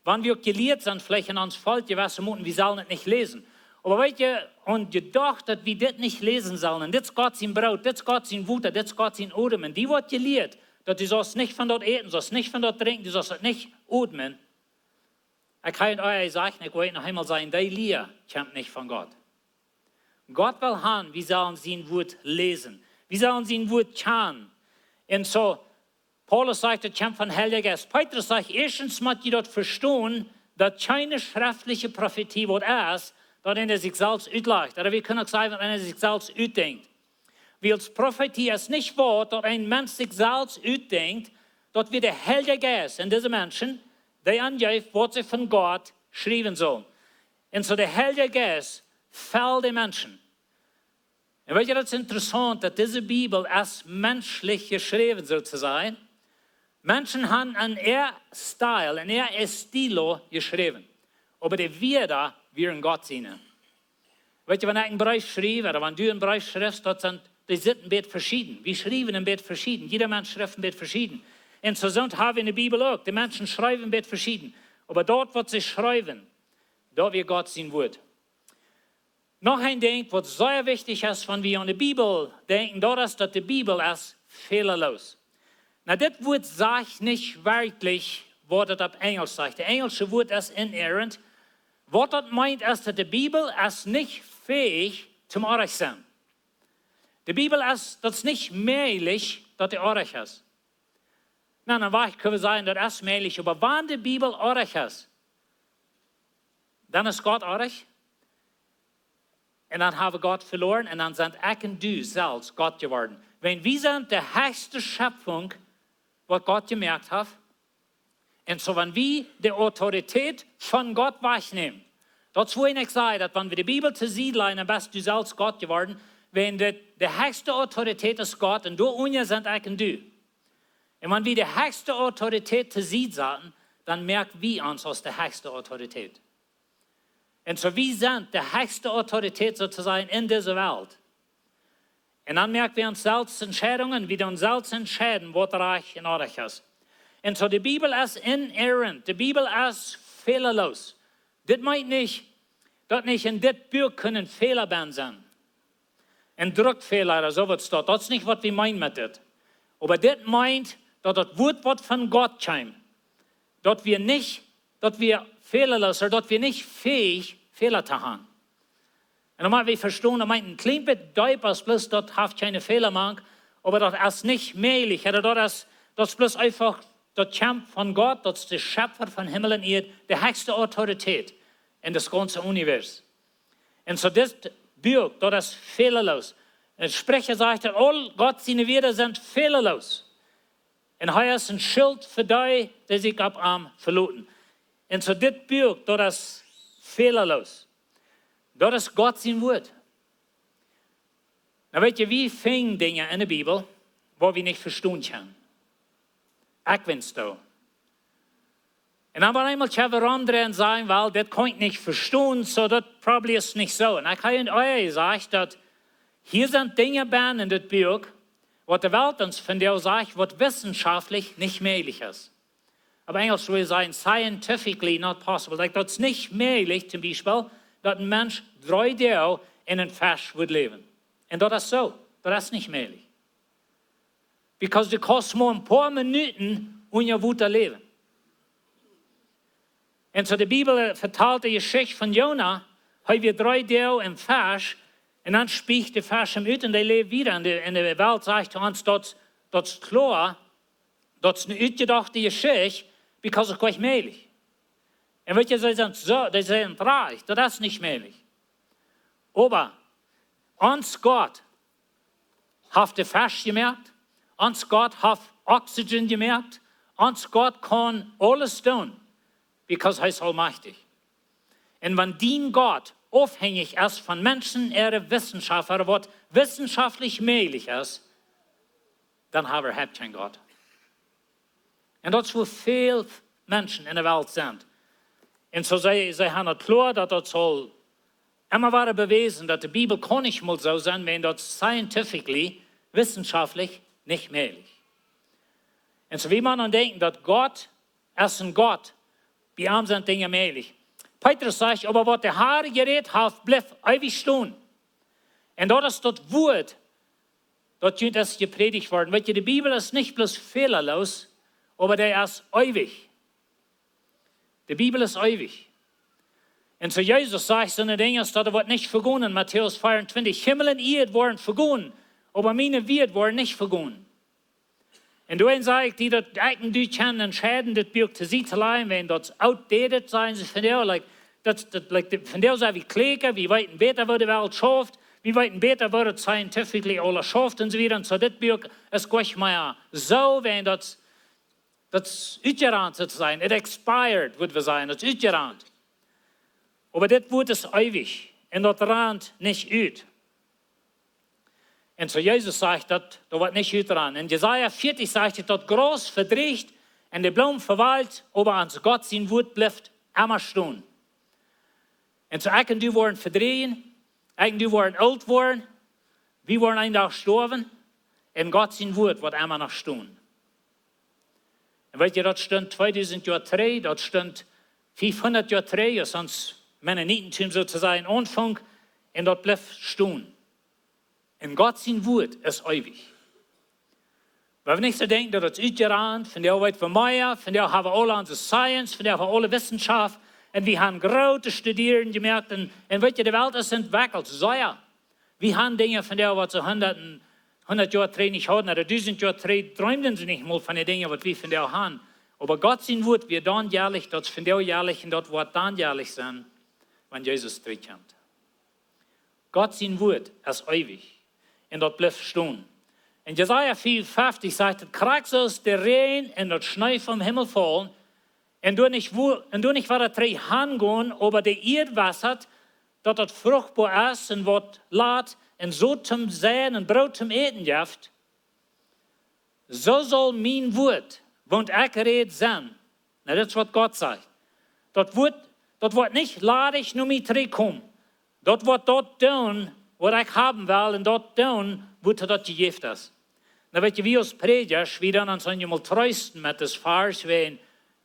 Wan wie uk jelieet sent, veleicht en ons Volkj jewast, motten wie sellen et nich läsen. Oba weet jie, un jedocht, daut wie dit nich läsen sellen, un dit es Gott sien Broot, dit es Gott sien Wota, dit es Gott sien Odem, un die woat jelieet, daut du saust nich von daut äten, saust nich von daut drinkjen, du saust daut nich odmen. Ekj hab en ea jesajcht, un ekj well noch eemol sajen, dee Lia kjemt nich von Gott. Gott well haben, wie sellen sien Wuat läsen. Wie sellen sien Wuat kjanen. Un soo, Paulus sajcht, daut kjemt von Heilja Jeist. Petrus sajcht, ieeschtens mott jie daut vestonen, daut kjeene schreftliche Profetie waut es, daut eena sikj selfst utlajcht. Ooda wie kjennen uk sajen, daut eena sikj selfst utdenkjt. Wiels Profetie es nich waut, daut een Mensch sikj selfst utdenkjt, daut wia de Heilja Jeist en dise Menschen, dee aunjeef, waut see von Gott schriewen sullen. Un soo de Heilja Jeist felt de Menschen. Un weet jie, daut es interessaunt, daut dise Bibel es menschlich jeschräwen, soo to sajen. Menschen haben en äa Stil, en äa estilo jeschräwen. Oba de Wieed wieren Gott siene. Weet jie, wan ekj een Breef schriew, ooda wan du een Breef schrift, daut sent, dee sitten een bät veschieden. Wie schriewen een bät veschieden. Jieda Mensch schrift een bät veschieden. Un soo sent, hab wie en de Bibel uk. De Menschen schriewen een bät veschieden. Oba daut, waut see schriewen, daut wia Gott sien Wuat. Noch een Dinkj, waut sea wichtich es, wan wie aun de Bibel denkjen, daut es, daut de Bibel es fälaloos. Na, dit Wuat sajcht nich werkjlich, waut et opp Enjlisch sajcht. De enjlische Wuat es inerrant. Waut daut meent, es, daut de Bibel es nich fäich toom oajch sennen. De Bibel es, daut es nich mäajlich, daut dee oajch es. Na, dan woa ekj kjennen sajen, daut es mäajlich, oba wan de Bibel oajch es, dan es Gott oajch. Un dan hab wie Gott veloaren un dan sent ekj un du selfst Gott jeworden. Wan wie sent de hechste Schepfunk, waut Gott jemoakt haft. Un soo, wan wie de Autoritäet von Gott wajchnämen, daut es wuarom ekj saj, daut wan wie de Bibel to Sied lajen, dan best du selfst Gott jeworden, wan de, de hechste Autoritäet es Gott un doa unja sent ekj un du. Un wan wie de hechste Autoritäet to Sied saten, dan moak wie ons aus de hechste Autoritäet. Un soo, wie sent de hechste Autoritäet, soo to sajen, en dise Welt. Un dan moak wie ons selfst Entscheidungen, wie dan selfst entscheiden, waut rajcht un oajch es. Un soo, de Bibel es inerrant, de Bibel es fälaloos. Dit meent nich, daut nich en dit Buak kjennen Fäla bennen sennen. En Druckfäla ooda soo waut steit. Daut es nich, waut wie meenen met dit. Oba dit meent, daut daut Wuat, waut von Gott kjeem, daut wia nich, daut wia fälaloos, ooda daut wia nich fäich, Fäla to haben. Un dan mott wie vestonen, daut meent een kjlien bät deepa aus bloos, daut haft kjeene Fäla mank, oba daut es nich mäajlich. Ooda daut es, daut es bloos eefach, daut kjemt von Gott, daut es de Schepfa von Himmel un Ieed, de hechste Autoritäet en daut gaunze Univers. Un soo dit Buak, daut es fälaloos. Un Spricha sajcht, daut aul Gott siene Wieed sent fälaloos. Un hee es een Schilt fa dee, dee sikj opp am veloten. Un soo dit Buak, daut es fälalos. Daut es Gott sien Wuat. Nu weet jie, wie finjen Dinja enne Bibel, waut wie nich vestonen kjennen. Ekj weens daut. Un dan opp eemol kjenn wie romdreien un sajen, well, dit kaun ekj nich vestonen, soo daut probably es nich soo. Un ekj hab ieescht jesajcht daut hia sent Dinja bennen en dit Buak, waut de Welt ons vondoag sajcht, waut wissenschaftlich nich mäajlich es. Opp Enjlisch wudd ekj sajen, scientifically not possible. Like, daut es nich mäajlich, toom Biespel, daut een Mensch dree Doag en een Fesch wudd läwen. Un daut es soo. Daut es nich mäajlich. Because du kaust mau een poa Minuten unja Wota läwen. Un soo de Bibel vetalt de Jeschicht von Jona, hee wia dree Doag em Fesch, un dan spiecht de Fesch am ut un dee läwd wieda. Un de, un de Welt sajcht to ons, daut, daut es kloa, daut es eene utjedochte Jeschicht, because daut es nich mäajlich. Un weet jie, see sent soo, dee sent rajcht, daut es nich mäajlich. Oba ons Gott haft de Fesch jemoakt, ons Gott haft oxygen jemoakt, ons Gott kaun aules doonen, because hee es aulmajchtich. Un wan dien Gott aufhenjich es von Menschen äare Wissenschaft, ooda waut wissenschaftlich mäajlich es, dan hab wie kjeen Gott. Un daut es woo väl Menschen en de Welt sent. Un soo see, see haben daut kloa, daut daut saul emma woaren bewäsen, daut de Bibel kaun nich mol soo sennen, wan daut scientifically, wissenschaftlich, nich mäajlich. Un soo wie mau aun denkjen, daut Gott es een Gott, bie am sent Dinja mäajlich. Petrus sajcht, oba waut de Herr jerät haft, blift eewich stonen. Un daut es daut Wuat, daut junt es jeprädicht worden. Weet jie, de Bibel es nich bloos fälalos, oba dee es eewich. De Bibel es eewich. Un soo Jesus sajcht soone Dinja aus daut woat nich vegonen, Matäus vea un twintich. Himmel un Ieed woaren vegonen, oba miene Wieed woaren nich vegonen. Un doawäajen saj ekj die, daut ekj un du kjennen entscheiden, dit Buak to Sied to lajen, wan daut outdated es, sajen see vondoag, like, daut, daut, like, de, vondoag sent wie kjlieekja, wie weeten bäta, woo de Welt schauft, wie weeten bäta, woo daut scientifically aules schauft un soo wieda. Un soo dit Buak es nich mea soo, wan daut, daut es utjerant, soo to sajen. It expired, wudd wie sajen, daut es utjerant. Oba dit Wuat es eewich un daut rant nich ut. Un soo Jesus sajcht daut, daut woat nich utranen. En Jesaja vieetich sajcht et, daut Graus vedrieecht un de Bloomen vewalkjen, oba ons Gott sien Wuat blift emma stonen. Un soo ekj un du woaren vedrieejen, ekj un du woaren oolt woaren, wie woaren een Dach stoawen, un Gott sien Wuat woat emma noch stonen. Un weet jie, daut stunt tweedusent Joa trigj, daut stunt fiefhundat Joa trigj, aus ons Mennonitentum soo to sajen aunfunk, un daut blift stonen. Un Gott sien Wuat es eewich. Wie haben nich to denkjen, daut et utjerant, vondoag weet wie mea, vondoag haben wie aule onse science, vondoag haben wie aule Wissenschaft, un wie haben groote Studien jemoakt, un, un weet jie, de Welt es entwekjelt, soo jo. Wie haben Dinja vondoag, waut see hundat, hundat Joa trigj nich hauden, ooda dusent Joa trigj dreemden see nich mol von de Dinja, waut wie vondoag haben. Oba Gott sien Wuat wia dan jelich, daut es vondoag jelich un daut woat dan jelich sennen, wan Jesus trigjkjemt. Gott sien Wuat es eewich un daut blift stonen. En Jesaja vea un fieftich sajcht et, krakjt soo aus de Räajen un daut Schnee vom Himmel faulen un doa nich wo-, un doa nich wada trigj hangonen, oba de Ieed wässat, daut daut fruchtboa es un waut lat un Sot toom seien un Broot toom äten jeft, soo saul mien Wuat, waut ekj räd, sennen. Nu, daut es waut Gott sajcht. Daut Wuat, daut woat nich ladich no mie trigjkomen. Daut woat daut doonen, waut ekj haben well, un daut doonen, woatoo daut jejäft es. Nu weet jie, wie aus Prädjasch, wie doonen ons eenjemol treesten met dis Varsch, wan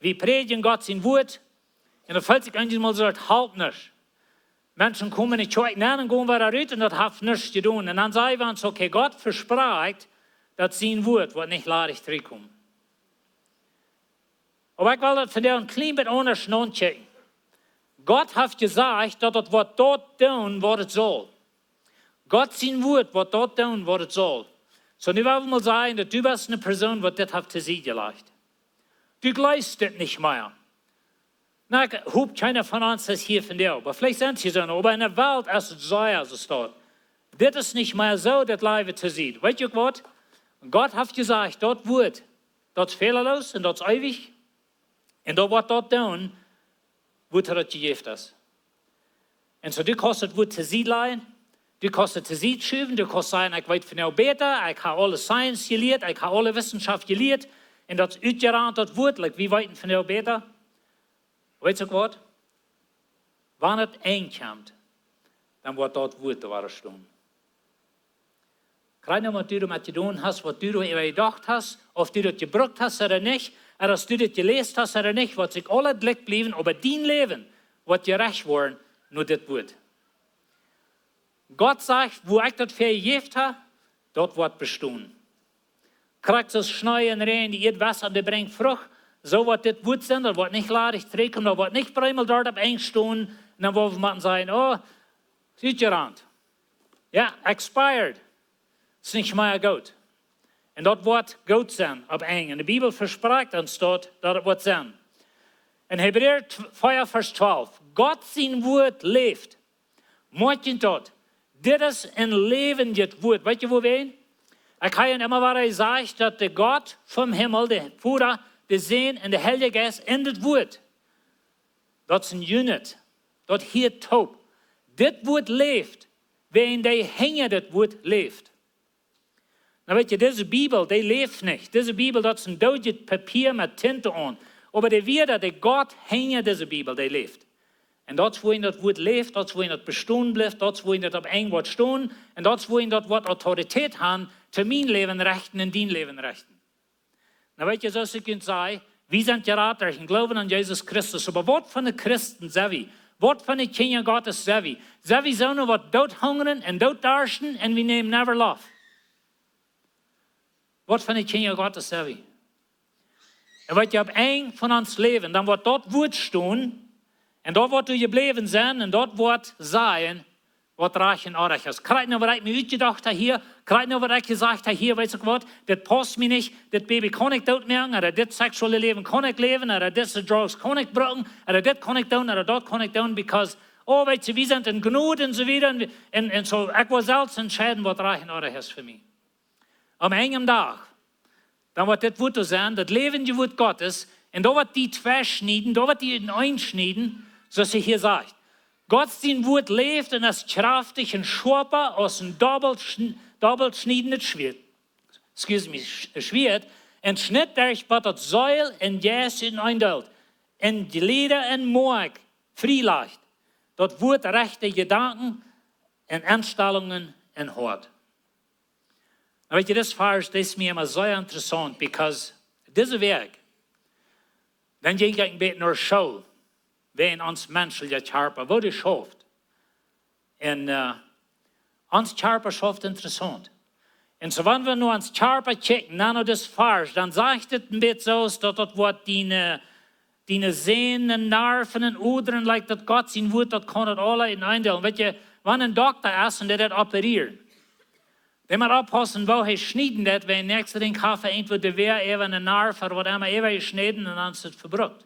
wie prädjen Gott sien Wuat, un daut felt sikj eenjemol soo, daut halpt nuscht. Menschen komen enne Kjoakj nenn un gonen wada rut un daut haft nuscht jedonen. Un dan saj wie ons, okay, Gott vesprakjt, daut sien Wuat woat nich ladich trigjkomen. Oba ekj well daut vondoag een kjlien bät aundasch naunkjikjen. Gott haft jesajcht, daut daut woat daut doonen, waut et saul. Gott sien Wuat woat daut doonen, waut et saul. Soo, nu well wie mol sajen, daut du best eene Persoon, waut dit haft to Sied jelajcht. Du jleefst dit nich mea. Nu, ekj hop, kjeena von ons es hia vondoag, oba veleicht sent see soo, oba enne Welt es et soo, aus et steit. Dit es nich mea soo, dit lajcht to Sied. Weet jie uk waut? Gott haft jesajcht, daut Wuat, daut es fälaloos un daut es eewich. Un daut woat daut doonen, waut hee daut jejäft haft. Un soo, du kaust daut Wuat to Sied lajen, du kaust daut to Sied schuwen, du kaust sajen: "Ekj weet vondoag bäta, ekj hab aule Science jelieet, ekj hab aule Wissenschaft jelieet, un daut es utjerant, daut Wuat, like, wie weeten vondoag bäta." Weetst uk waut? Wan et Enj kjemt, dan woat daut Wuat doa wada stonen. Krakjt no waut du doamet jedonen hast, waut du doaräwa jedocht hast, auf du daut jebrukt hast ooda nich, ooda aus du daut jeläst hast ooda nich, woat sikj aules jlikj bliewen, oba dien Läwen woat jerecht woaren no dit Wuat. Gott sajcht: "Woo ekj daut väajejäft hab, daut woat bestonen." Krakjt soo aus Schnee un Räajen, de Ieed wassren, dee brinjt Frucht, soo woat dit Wuat sennen, daut woat nich ladich trigjkomen, daut woat nich breemol doa opp Enj stonen, un dan woa wie motten sajen: "Oh, es utjerant. Jo, expired. Es nich mea goot." Un daut woat goot sennen opp Enj. Un de Bibel vesprakjt ons daut, daut et woat sennen. En Hebräa vea, Varsch twalf: Gott sien Wuat läft. Moakjt daut. Dit es een läwendjet Wuat. Weetst du, woo wie? Ekj hab emma wada jesajcht, daut de Gott vom Himmel, de Voda, de Sän un de Heilje Jeist en dit Wuat, daut es een unit. Daut hieet toop. Dit Wuat läft, wäajen dee hinja dit Wuat läft. Nu weetst du, dise Bibel, dee läft nich. Dise Bibel, daut es een doodjet Papia met Tint aun. Oba de Wieed, de Gott hinja dise Bibel, dee läft. Un daut es, woo daut Wuat läft, daut es, woo daut bestonen blift, daut es, woo daut opp Enj woat stonen, un daut es, woo daut woat Autoritäet haben, fa mien Läwen rechten un dien Läwen rechten. Nu weetst du, soo aus ekj junt säd, wie sent jerat derch dän Gloowen aun Jesus Christus. Oba waut fa Christen sent wie? Waut fa Kjinja Gottes sent wie? Sent wie soone, waut doot hungren un doot darschten un wie nämen never love? Waut fa Kjinja Gottes sent wie? Un weetst du, opp Enj von ons Läwen, dan woat daut Wuat stonen, un daut woat doa jebläwen sennen, un daut woat sajen, waut rajcht un orrajcht es. Krakjt no waut ekj mie utjedocht hab hia, krakjt no waut ekj jesajcht hab hia, weetst du waut, dit pausst mie nich, dit Baby kaun ekj dootmoaken, ooda dit seksuelle Läwen kaun ekj läwen, ooda dise drugs kaun ekj brucken, ooda dit kaun ekj doonen, ooda daut kaun ekj doonen, because, oh, weetst du, wie sent en Jnod un soo wieda, un, un, un soo, ekj woa selfst entscheiden, waut rajcht un orrajcht es fa mie. Aum Enj vom Dach, dan woat dit Wuat doa sennen, daut läwendje Wuat Gottes, un daut woat die tweischnieden, daut woat die en Enj schnieden, soo aus hee hia sajcht. Gott sien Wuat läft un es kjraftich un schoapa aus een dobbelt schn-, dobbelt schniedendet Schwieet. Excuse me, Sch-, Schwieet, un schnitt derch, waut daut Seel un Jeist uteneen deelt, un Jlieda un Moakj frie lajcht. Daut Wuat rechte Jedanken un Enstalungen un Hoat. Nu weetst du, dis Varsch, dee es mie emma sea interessaunt, because dise Wäakj, dan jinkj ekj een bät no School, wäajen ons menschelja Kjarpa, woo dee schauft. Un, äh, ons Kjarpa schauft interessaunt. Un soo, wan wie no ons Kjarpa kjikjen, dan no dis Varsch, dan sajcht et een bät soo, daut daut woat diene, diene Sänen, Narven un Odren, like daut Gott sien Wuat, daut kaun daut aules uteneen deelen. Weetst du, wan een Dokta es un dee deit operieren, dee mott oppaussen, woo hee schnieden deit, wiels näakjste Dinj haft hee irjentwoo de Wea äwa een Narv ooda waut emma äwa jeschnäden un dan es et vebrukt.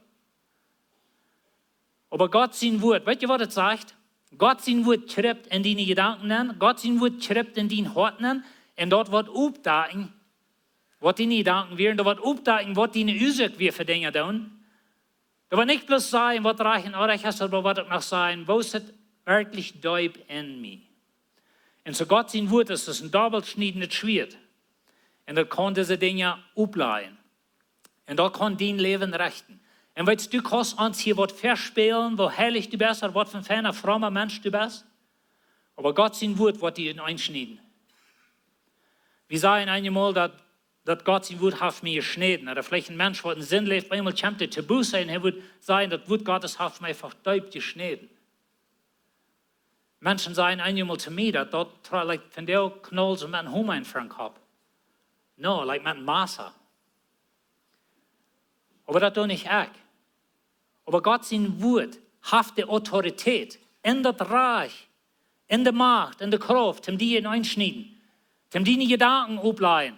Oba Gott sien Wuat, weetst du, waut et sajcht? Gott sien Wuat kjript en diene Jedanken nenn, Gott sien Wuat kjript en dien Hoat nenn, un daut woat oppdakjen, waut diene Jedanken wieren, daut woat oppdakjen, waut diene Uasoak wia fa Dinja doonen. Daut woat nich bloos sajen, waut rajcht un orrajcht es, oba woat uk noch sajen, woo es et werkjlich deep en mie? Un soo Gott sien Wuat es, es een dobbelt schniedendet Schwieet. Un daut kaun dise Dinja oppläajen. Un daut kaun dien Läwen rechten. Un weetst du, kaust ons hia waut vespälen, woo heilich du best, ooda waut fa een feina, fromma Mensch du best. Oba Gott sien Wuat woat die uteneen schnieden. Wie sajen eenjemol, daut, daut Gott sien Wuat haft mie jeschnäden. Ooda veleicht een Mensch, waut en Sind läft, eemol kjemt hee to Buße un hee woat sajen, daut Wuat Gottes haft mie eefach deep jeschnäden. Menschen sajen eenjemol to mie, daut daut, like, vondoag knaulen see met een Homa en äaren Kopp. No, like met een Massa. Oba daut doo nich ekj. Oba Gott sien Wuat haft de Autoritäet un daut Rajcht un de Macht un de Krauft, om die uteneen schnieden, om diene Jedanken oppläajen,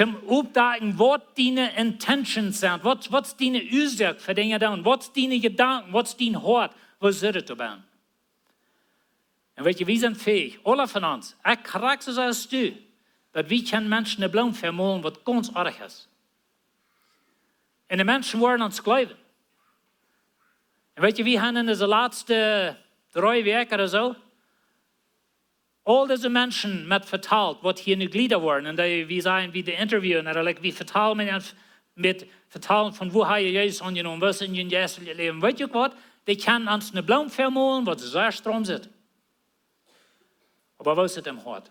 om oppdakjen, waut diene intentions sent, waut, waut es diene Uasoak fa Dinja doonen, waut es diene Jedanken, waut es dien Hoat, woo sitt et doabie? Un weetst du, wie sent fäich, aule von ons, ekj krakjt soo aus du, daut wie kjennen Menschen eene Bloom vemolen, waut gaunz orrajcht es. Un de Menschen woaren ons jleewen. Un weet jie, wie haben en dise latste dree Wäakj ooda soo aul dise Menschen met vetalt, waut hia nu Jlieda woaren. Un dee, wie sajen, wie dee interviewen, ooda, like, wie vetalen met an, met vetalen von woo hee Jesus aunjenomen, waut es en jun jeistlichet Läwen. Weet jie uk waut? Dee kjennen ons ne Bloom väamolen, waut sea strom sitt. Oba woo es et em Hoat?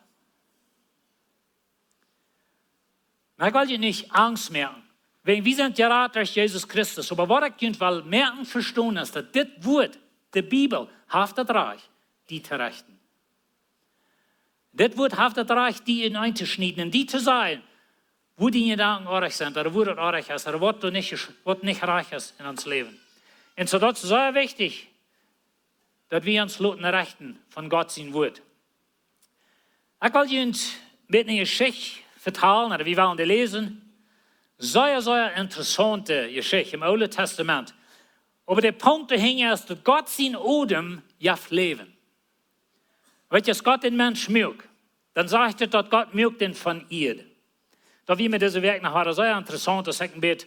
Nu, ekj well junt nich Angst moaken. Wäajen wie sent jerat derch Jesus Christus. Oba waut ekj junt well moaken vestonen es, daut dit Wuat, de Bibel, haft daut Rajcht, die to rechten. Dit Wuat haft daut Rajcht, die enenn to schnieden un die to sajen, woo diene Jedanken oajch sent, ooda woo daut oajch es, ooda waut doa nich, waut nich rajcht es en ons Läwen. Un soo, daut es sea wichtich, daut wie ons loten rechten von Gott sien Wuat. Ekj well junt met ne Jeschicht vetalen, ooda wie wellen dee läsen. Sea, sea interessaunte Jeschicht em Oolen Tastament. Oba de Punkt doahinja es, daut Gott sien Odem jeft Läwen. Weet jie, aus Gott dän Mensch muak, dan sajcht et, daut Gott muak dän von Ieed. Daut wia mie dise Wäakj noch wada sea interessaunt, aus ekj een bät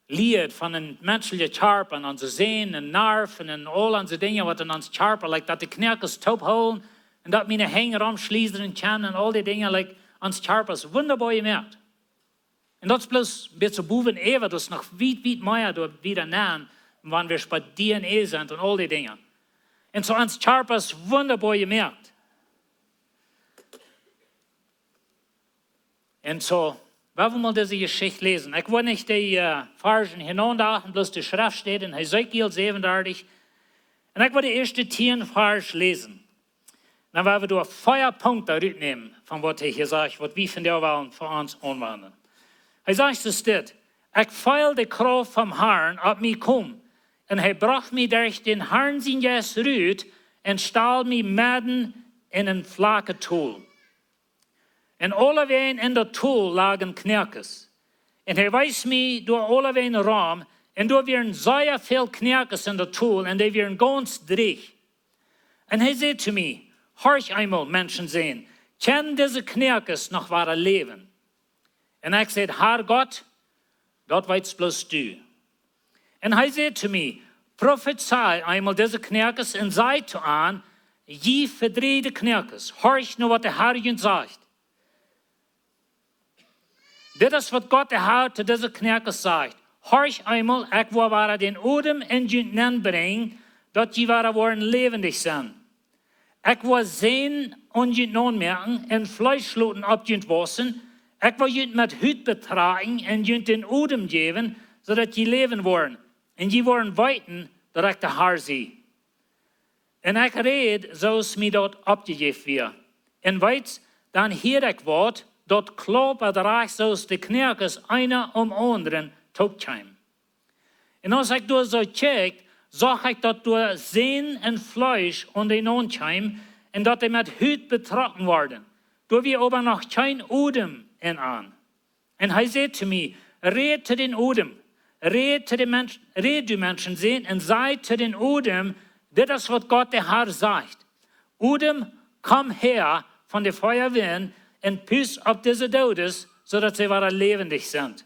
lieed von een menschlichen Kjarpa un onse Sänen un Narwen un aul onse Dinja, waut en ons Kjarpa, like, daut de Knoakes toop hoolen un daut miene Henj romschliewen kjennen un aul dee Dinja, like, ons Kjarpa es wundaboa jemoakt. Un daut es bloos een bät bowen äwa, daut es noch wiet, wiet mea doa wieda nenn, wan wie bie D N A sent un aul dee Dinja. Un soo ons Kjarpa es wundaboa jemoakt. Un soo, well wie mol dise Jeschicht läsen. Ekj woa nich dee, äh, Varschen hia aundoagen, bloos de Schreftstäd en Hesekiel säwenendartich. Un ekj woa de ieeschte tieen Varsch läsen. Dan woa wie doa vea Punkten rutnämen von waut hee hia sajcht, waut wie vondoag wellen fa ons aunwenjen. Hee sajcht soo dit: Ekj feel de Krauft vom Harn opp mie komen, un hee brocht mie derch dän Harn sien Jeist rut un stald mie medden en een flakjet Tol. Un aulewäajen en daut Tol lagen Knoakes. Un hee wees mie doa aulewäajen rom, un doa wieren sea väl Knoakes en daut Tol, un dee wieren gaunz drieech. Un hee säd to mie: Horch eemol, Menschensän, kjennen dise Knoakes noch wada läwen? Un ekj säd: Herr Gott, daut weetst bloos du. Un hee säd to mie: Profezei eemol dise Knoakes un saj to an: Jie vedrieejde Knoakes, horcht no waut de Herr junt sajcht. Dit es waut Gott de Herr to dise Knoakes sajcht: Horcht eemol, ekj woa wada dän Odem en junt nenbrinjen, daut jie wada woaren läwendich sennen. Ekj woa Sänen aun junt naunmoaken un Fleesch loten opp junt wausen. Ekj woa junt met Hut betrakjen un junt dän Odem jäwen, soo daut jie läwen woaren. Un jie woaren weeten, daut ekj de Herr sie. Un ekj räd, soo aus mie daut oppjejäft wia. Un weetst, dan hieed ekj waut, daut klaupat rajcht soo aus de Knoakes eena aum aundren toopkjeemen. Un aus ekj doa soo kjikjt, sach ekj, daut doa Sänen un Fleesch aun dee naunkjeem un daut dee met Hut betrocken worden. Doa wia oba noch kjeen Odem en an. Un hee säd to mie: Räd to dän Odem, räd to dän Mensch, räd, du Menschensän, un saj to dän Odem: Dit es waut Gott de Herr sajcht: Odem, komm häa von de Feuerwind un pust opp dise Doodes, soo daut see wada läwendich sent.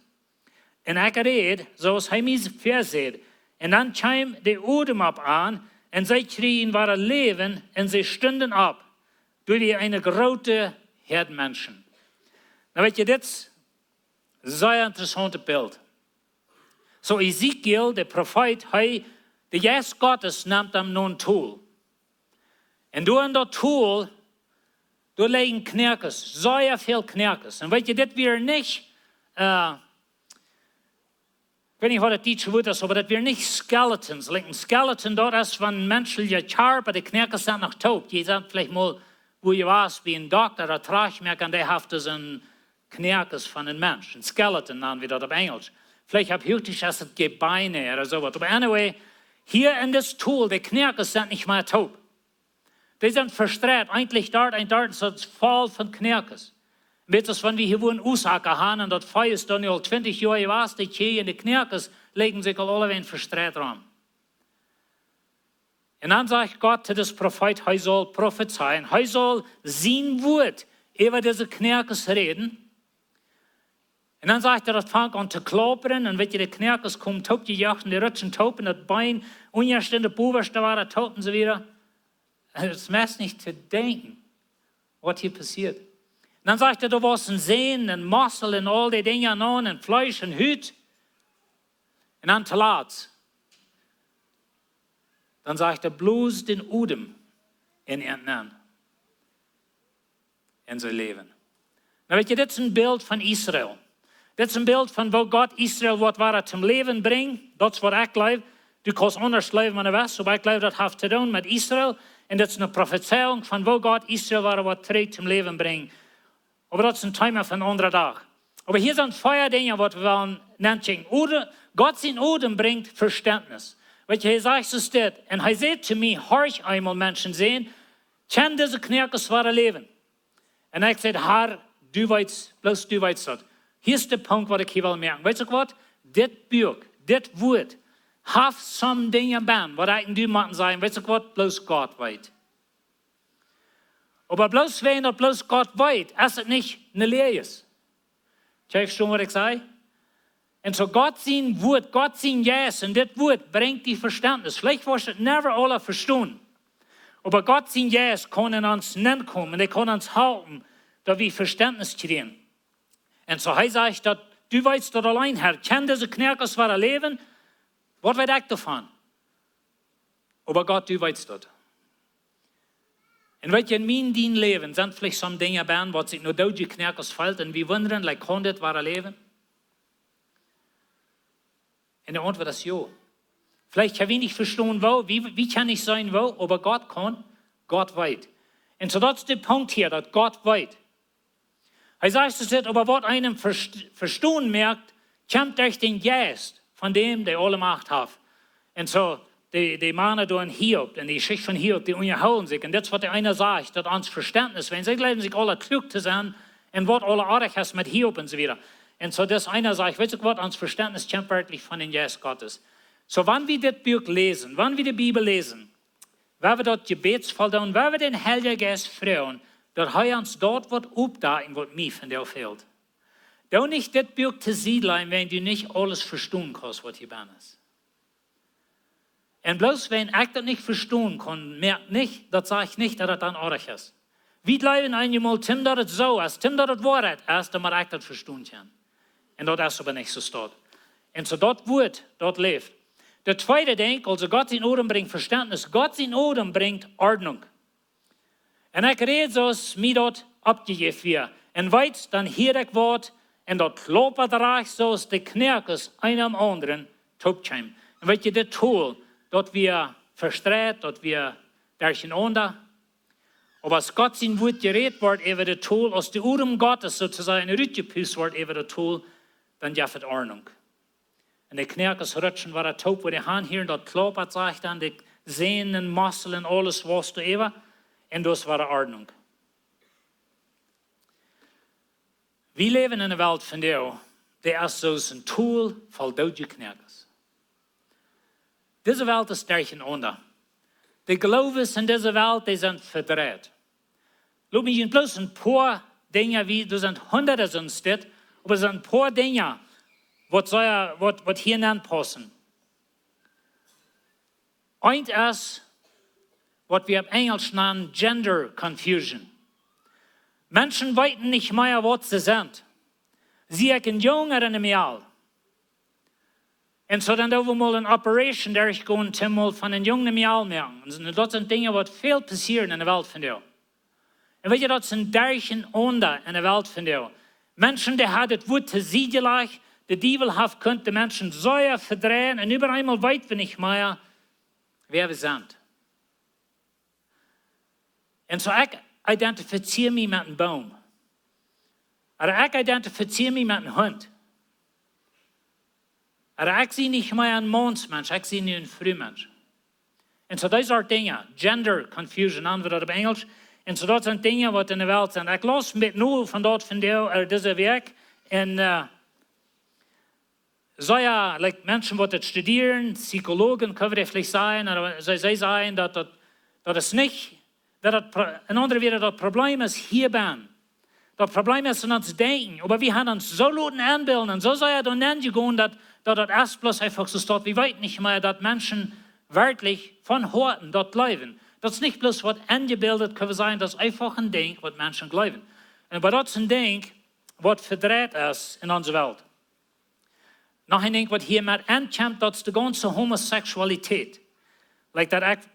Un ekj räd, soo aus hee mie väasäd. Un dan kjeem de Odem opp an, un see kjrieejen wada Läwen, un see stunden opp. Doa wia eene groote Häad Menschen. Nu weet jie, dit es een sea interessauntet Bilt. Soo Hesekiel, de Profeet, hee, de Jeist Gottes nemt am no een Tol. Un doa en daut Tol, doa läajen Knoakes, sea väl Knoakes. Un weet jie, dit wia nich, äh, ekj weet nich waut daut dietsche Wuat es, oba daut wia nich skeletons. Like een skeleton, daut es wan een menschelja Kjarpa, de Knoakes sent noch toop. Jie sent veleicht mol, wua jie wieren bie een Dokta ooda Trajchtmoaka, un dee haft doa een Knoakes von een Mensch. Een skeleton nanen wie daut opp Enjelsch. Veleicht opp Huachdietsch es et Gebeine ooda soo waut. Oba anyway, hia en dit Tol, de Knoakes sent nich mea toop. Dee sent vestreit, eejentlich doa, un doa es et voll von Knoakes. Met aus wan wie hia wua en Osaka haben, un daut Vee es doa nu aul twintich Joa jewast, de Kjieej un de Knoakes läajen sikj aul aulawäajen vestreit rom. Un dan sajcht Gott to dän Profeet, hee saul profezeien, hee saul sien Wuat äwa dise Knoakes räden. Un dan sajcht hee, daut funk aun to klaupren, un weet jie, de Knoakes kjeemen toop, dee joachten de Rutschen toop, un daut Been, unjaste un de bowaschte wia toop un soo wieda. Daut es meist nich to denkjen, waut hia passieet. Un dan sajcht hee, doa wia een Sän un Mossel un aul dee Dinja aun, un Fleesch un Hut. Un dan toolatst, dan sajcht hee, blosd dän Odem en an, en sien Läwen. Nu weet jie, dit es een Bilt von Israel. Dit es een Bilt von woo Gott Israel woat wada toom Läwen brinjen. Daut es waut ekj jleew. Du kaust aundasch jleewen, wan du west, oba ekj jleew, daut haft to doonen met Israel. Un dit es eene Profezeiunk von woo Gott Israel wada woat trigj toom Läwen brinjen. Oba daut es een Thema fa een aundren Dach. Oba hia sent vea Dinja, waut wie wellen nankjikjen. Odem, Gott sien Odem brinjt Vestentnis. Weet jie, hee sajcht soo dit. Un hee säd to mie, horch eemol, Menschensän, kjennen dise Knoakes wada läwen? Un ekj säd, Herr, du weetst, bloos du weetst daut. Hia es de Punkt, waut ekj hia well moaken. Weetst du waut? Dit Buak, dit Wuat, haft some Dinja bennen, waut ekj un du motten sajen, weetst du waut? Bloos Gott weet. Oba bloos wan daut bloos Gott weet, es et nich ne Läajes. Kjenn jie vestonen, waut ekj saj? Un soo Gott sien Wuat, Gott sien Jeist, un dit Wuat brinjt die Vestentnis. Veleicht woascht du et never aula vestonen. Oba Gott sien Jeist kaun en ons nenkomen, un hee kaun ons halpen, daut wie Vestentnis kjrieen. Un soo hee sajcht daut, du weetst daut auleen, Herr, kjennen dise Knoakes wada läwen? Waut weet ekj doavon? Oba Gott, du weetst daut. Un weet jie, en mien, dien Läwen sent veleicht some Dinja bennen, waut sikj no doodje Knoakes feelt, un wie wundren, like, kaun dit wada läwen? Un de Auntwuat es jo. Veleicht kjenn wie nich vestonen, woo, wie, wie kjennen nich seenen, woo, oba Gott kaun, Gott weet. Un soo daut es de Punkt hia, daut Gott weet. Hee sajcht, es dit, oba waut eenem Vest-, Vestonen moakt, kjemt derch dän Jeist von däm, dee aule Macht haft. Un soo, dee, dee Mana doa en Hiob, en de Jeschicht von Hiob, dee unjahoolen sikj. Un dit es waut de eena sajcht, daut ons Vestentnis, wan see jleewen sikj aula kluak to sennen, un waut aula oajch es met Hiob un soo wieda. Un soo, dis eena sajcht, weetst du waut, ons Vestentnis kjemt werkjlich von dän Jeist Gottes. Soo, wan wie dit Buak läsen, wan wie de Bibel läsen, wan wie daut Jebäd voldonen, wan wie dän Heiljen Jeist froagen, daut hee ons daut woat oppdakjen, waut mie vondoag fält. Doo nich dit Buak to Sied lajen, wan du nich aules vestonen kaust, waut hia bennen es. Un bloos wan ekj daut nich vestonen kaun, moakt nich, daut sajcht nich, daut daut dan oajch es. Wie jleewen eenjemol, Tim, daut et soo es, Tim, daut et Woarheit es, dan mott ekj daut vestonen kjennen. Un daut es oba nich soo, staut. Un soo daut Wuat, daut läft. De tweede Dinkj, aulsoo Gott sien Odem brinjt Vestentnis, Gott sien Odem brinjt Ordnunk. Un ekj räd soo aus mie daut oppjejäft wia. Un weetst, dan hieed ekj waut, un daut klopad rajcht soo aus de Knoakes eena aum aundren toop kjeemen. Un weetst, dit Tol, daut wia vestreit, daut wia derchenaunda. Oba aus Gott sien Wuat jerät woat äwa dit Tol, aus de Odem Gottes soo to sajen rutjepust woat äwa dit Tol, dan jeft et Ordnunk. Un de Knoakes rutschen wada toop, wua dee han hieren, daut klopad, sajcht dan, de Sän un Mossel un aules wausst doa äwa. Un daut es wada Ordnunk. Wie läwen en eene Welt vondoag, dee es soo aus een Tol voll doodje Knoakes. Dise Welt es derchenaunda. De Gloowes en dise Welt, dee sent vedreit. Lot mie junt bloos een poa Dinja, wie, doa sent hundade soone Städ, oba doa sent een poa Dinja, waut soo, waut, waut hia nenpaussen. Eent es, waut wie opp Enjelsch nanen gender confusion. Menschen weeten nich mea, waut see sent. Sie ekj een Jung ooda een Mejal? Un soo dan doo wie mol eene Operation derchgonen, om mol von een Jung een Mejal moaken. Un daut sent Dinja, waut väl passieren en de Welt vondoag. Un weetst, daut es een derchenaunda en de Welt vondoag. Menschen, dee haben daut Wuat to Sied jelajcht, de Diewel haft kunt de Menschen soo vedreien, un opp eemol weet wie nich mea, wäa wie sent. Un soo ekj identifizieer mie met een Boom. Ooda ekj identifizieer mie met een Hunt. Ooda ekj sie nich mea een Maunsmensch, ekj sie nu een Frumensch. Un soo, dise Sort Dinja, gender confusion, nanen wie daut opp Enjelsch. Un soo, daut sent Dinja, waut en de Welt sent. Ekj laus een bät nu von daut vondoag, ooda dise Wäakj. Un, eh, soo jo, like, Menschen, waut daut studieren, Psychologen, kjenn wie veleicht sajen, ooda see, see sajen, daut, daut, daut es nich, daut daut Pro-, en aundre Wieed, daut Problem es hia bennen. Daut Problem es en ons Denkjen, oba wie haben ons soo loten enbillen un soo sea doa nenjegonen, daut, daut daut es bloos eefach soo steit. Wie weeten nich mea, daut Menschen werkjlich von Hoaten daut jleewen. Daut es nich bloos waut enjebildet, kjenn wie sajen, daut es eefach een Dinkj, waut Menschen jleewen. Un oba daut es een Dinkj, waut vedreit es en onse Welt. Noch een Dinkj, waut hia met enkjemt, daut es de gaunze Homosexualität. Like daut ekj,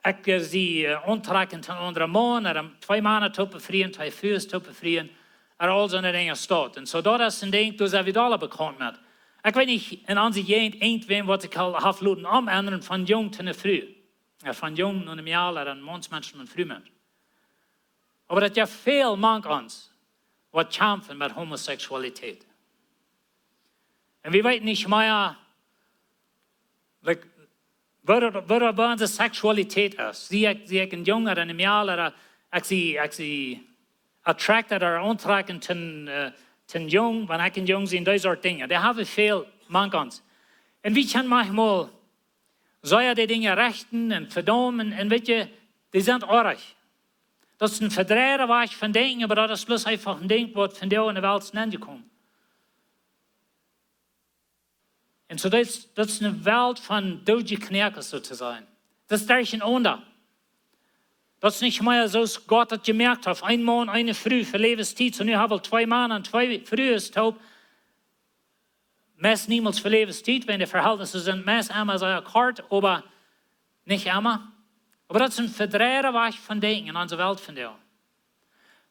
ekj, eh, see, eh, auntrakjen to een aundren Maun, ooda twee Mana to befrieen, twee Frues to befrieen, ooda aul soone Dinja steit. Un soo, daut es een Dinkj, doa sent wie aula bekaunt met. Ekj weet nich, en onse Jäajent irjentwäm, waut sikj aul haft loten omendren von Jung to eene Fru. Jo, von Jung no een Mejal, ooda een Maunsmensch no een Frumensch. Oba daut jeft väl mank ons, waut kjamfen met Homosexualität. Un wie weeten nich mea, like, waut, waut, waut onse Sexualität es. See ekj, see ekj een Jung ooda een Mejal, ooda ekj see, ekj see attracted ooda auntrakjen to een, eh, to een Jung, wan ekj een Jung sie, dee Sort Dinja. Doa haben wie väl mank ons. Un wie kjennen maunchmol sea dee Dinja rechten un vedaumen un weet jie, dee sent oaj. Daut es een vedreiden Wajch von Denkjen, oba daut es bloos eefach een Dinkj, waut vondoag en de Welt es nenjekomen. Un soo, daut es, daut es eene Welt von doodje Kjnoakes, soo to sajen. Daut es derchenaunda. Daut es nich mea soo aus Gott daut jemoakt haft. Een Maun, eene Fru fa Läwenstiet. Soo nu haben wie aul twee Mana un twee Frues toop. Meist niemols fa Läwenstiet, wan de Verhältnisse sent meist emma sea kort, oba nich emma. Oba daut es een vedreiden Wajch von Denkjen en onse Welt vondoag.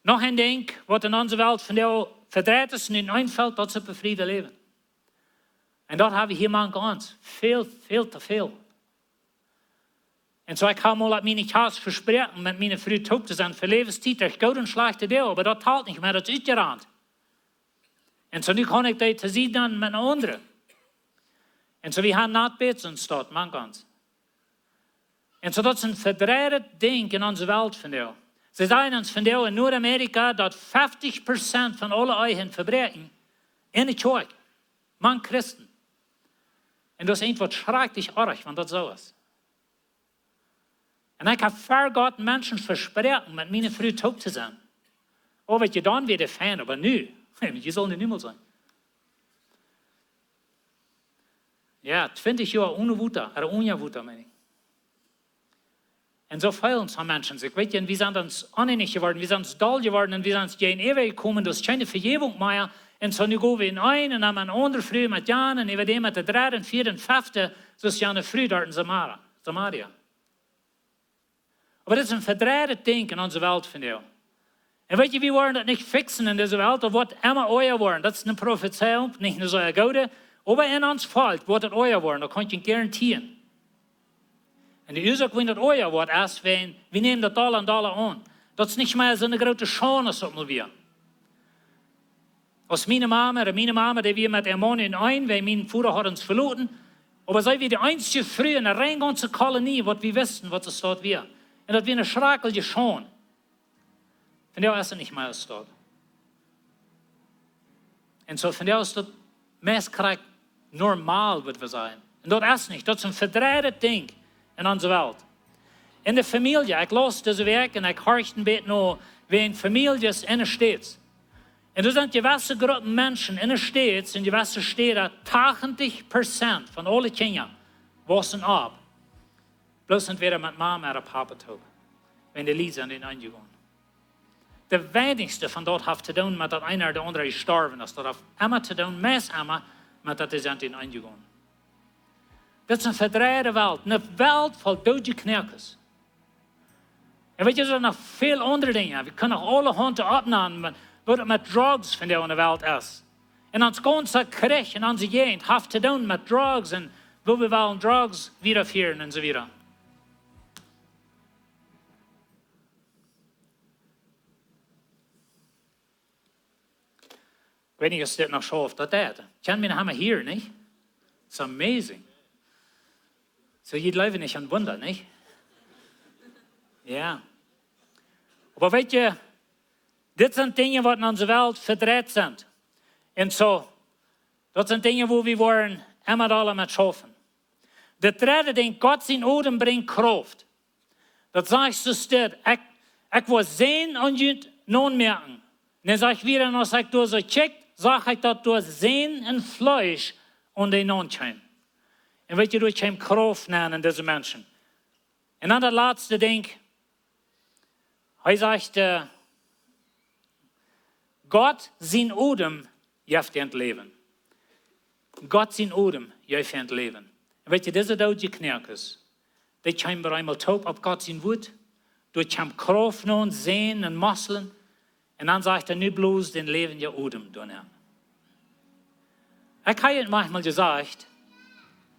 Noch een Dinkj, waut en onse Welt vondoag vedreit es un en eenfelt, daut es daut befriede Läwen. Un daut haben wie hia mank ons. Väl, väl to väl. Un soo, ekj hab mol opp miene Kjast vesproaken, met miene Fru toop to sennen fa Läwenstiet, derch goode un schlajchte Doag, oba daut talt nich mea, daut es utjerant. Un soo, nu kaun ekj dee to seenen dan met een aundre. Un soo, wie haben nat bät soon Staut, mank ons. Un soo, daut es een vedreiden Dinkj en onse Welt vondoag. See sajen ons vondoag en Noadamerika, daut fefftich Prozent von aule Ehen vebräakjen en de Kjoakj, mank Christen. Un daut es eent, waut schrakjlich oaj, wan daut soo es. Un ekj hab ver Gott Menschen vesproaken, met miene Fru toop to sennen. Oba waut je dan wada fein, oba nu, jie sellen nu mol seenen. Jo, twintich Joa one Wota, ooda one Wota, meen ekj. Un soo feelen soone Menschen sikj. Weet jie, un wie sent ons oneenich jeworden, wie sent ons doll jeworden un wie sent ons jäajenäwa jekomen, daut es kjeene Vejäwunk mea. Un soo nu go wie en een un dan een aundre Fru met jan un äwa däm met de dredde un vieede un fefte, soo aus jane Fru doa en Samaria, Samaria. Oba daut es een vedreiden Dinkj en onse Welt vondoag. Un weet jie, wie woaren daut nich fixen en dise Welt, daut woat emma oaja woaren. Daut es eene Profezeiunk, nich eene sea goode, oba en ons Volkj woat daut oaja woaren, daut kaun ekj junt garantieren. Un de Uasoak, wuarom daut oaja woat, es, wan wie nämen daut dolla un dolla aun. Daut es nich mea soone groote Schaund aus daut mol wia. Aus miene Mame, ooda miene Mame, dee wia met äa Maun en een, wiels mien Voda haud ons veloten. Oba see wia de eensje Fru en de rein gaunze Kolonie, waut wie wisten, waut de Staut wia. Un daut wia eene schrakjliche Schaund. Vondoag es et nich mea de Staut. Un soo vondoag es daut meist krakjt normal, wudd wie sajen. Un daut es nich, daut es een vedreiden Dinkj en onse Welt. En de Famielje, ekj laus dise Wäakj un ekj horcht een bät no, wäajen Famieljes en de States. Un doa sent jewesse Gruppen Menschen en de States, en jewesse Städen, tachentich Prozent von aule Kjinja waussen opp bloos entwäda met Mame ooda Papa toop, wan de Lied sent enjegonen. De weinichste von daut haft to doonen met daut eena ooda de aundra jestorwen es. Daut haft emma to doonen, meist emma, met daut dee sent enjegonen. Daut es eene vedreide Welt, eene Welt voll doodje Kjnoakes. Un weet jie, doa sent noch väl aundre Dinja. Wie kjennen noch aulahaunt oppnämen, waut, waut met Drugs vondoag en de Welt es. Un ons gaunza Kjrich en onse Jäajent haft to doonen met Drugs un woo wie wellen Drugs wieda fieren un soo wieda. Ekj weet nich aus dit noch schauft, daut deit. Kjenn wie noch emol hia, nich? It's amazing. Soo, jie jleewen nich aun Wunda, nich? Jo. Oba weet jie, dit sent Dinja, waut en onse Welt vedreit sent. Un soo, daut sent Dinja, wua wie woaren emma dolla met schaufen. Daut dredde Dinkj, Gott sien Odem brinjt Krauft. Daut sajcht soo steit, ekj, ekj woa Säajen aun junt nomoaken, Un dan sajcht wieda, aus ekj doa soo kjikj, sach ekj daut doa Sän un Fleesch aun dän Maun kjeem. Un weet jie, doa kjeem Krauft nenn en dise Menschen. Un dan daut latste Dinkj, hee sajcht, äh, Gott sien Odem jeft an Läwen. Gott sien Odem jeft an Läwen. Un weet jie, dise doodje Knoakes, dee kjeemen wada eemol toop opp Gott sien Wuat. Doa kjemt Krauft nenn, Sän un Muskjlen. Un dan sajcht hee: "Nu bloos dän läwendjen Odem doa nenn." Ekj hab daut maunchmol jesajcht,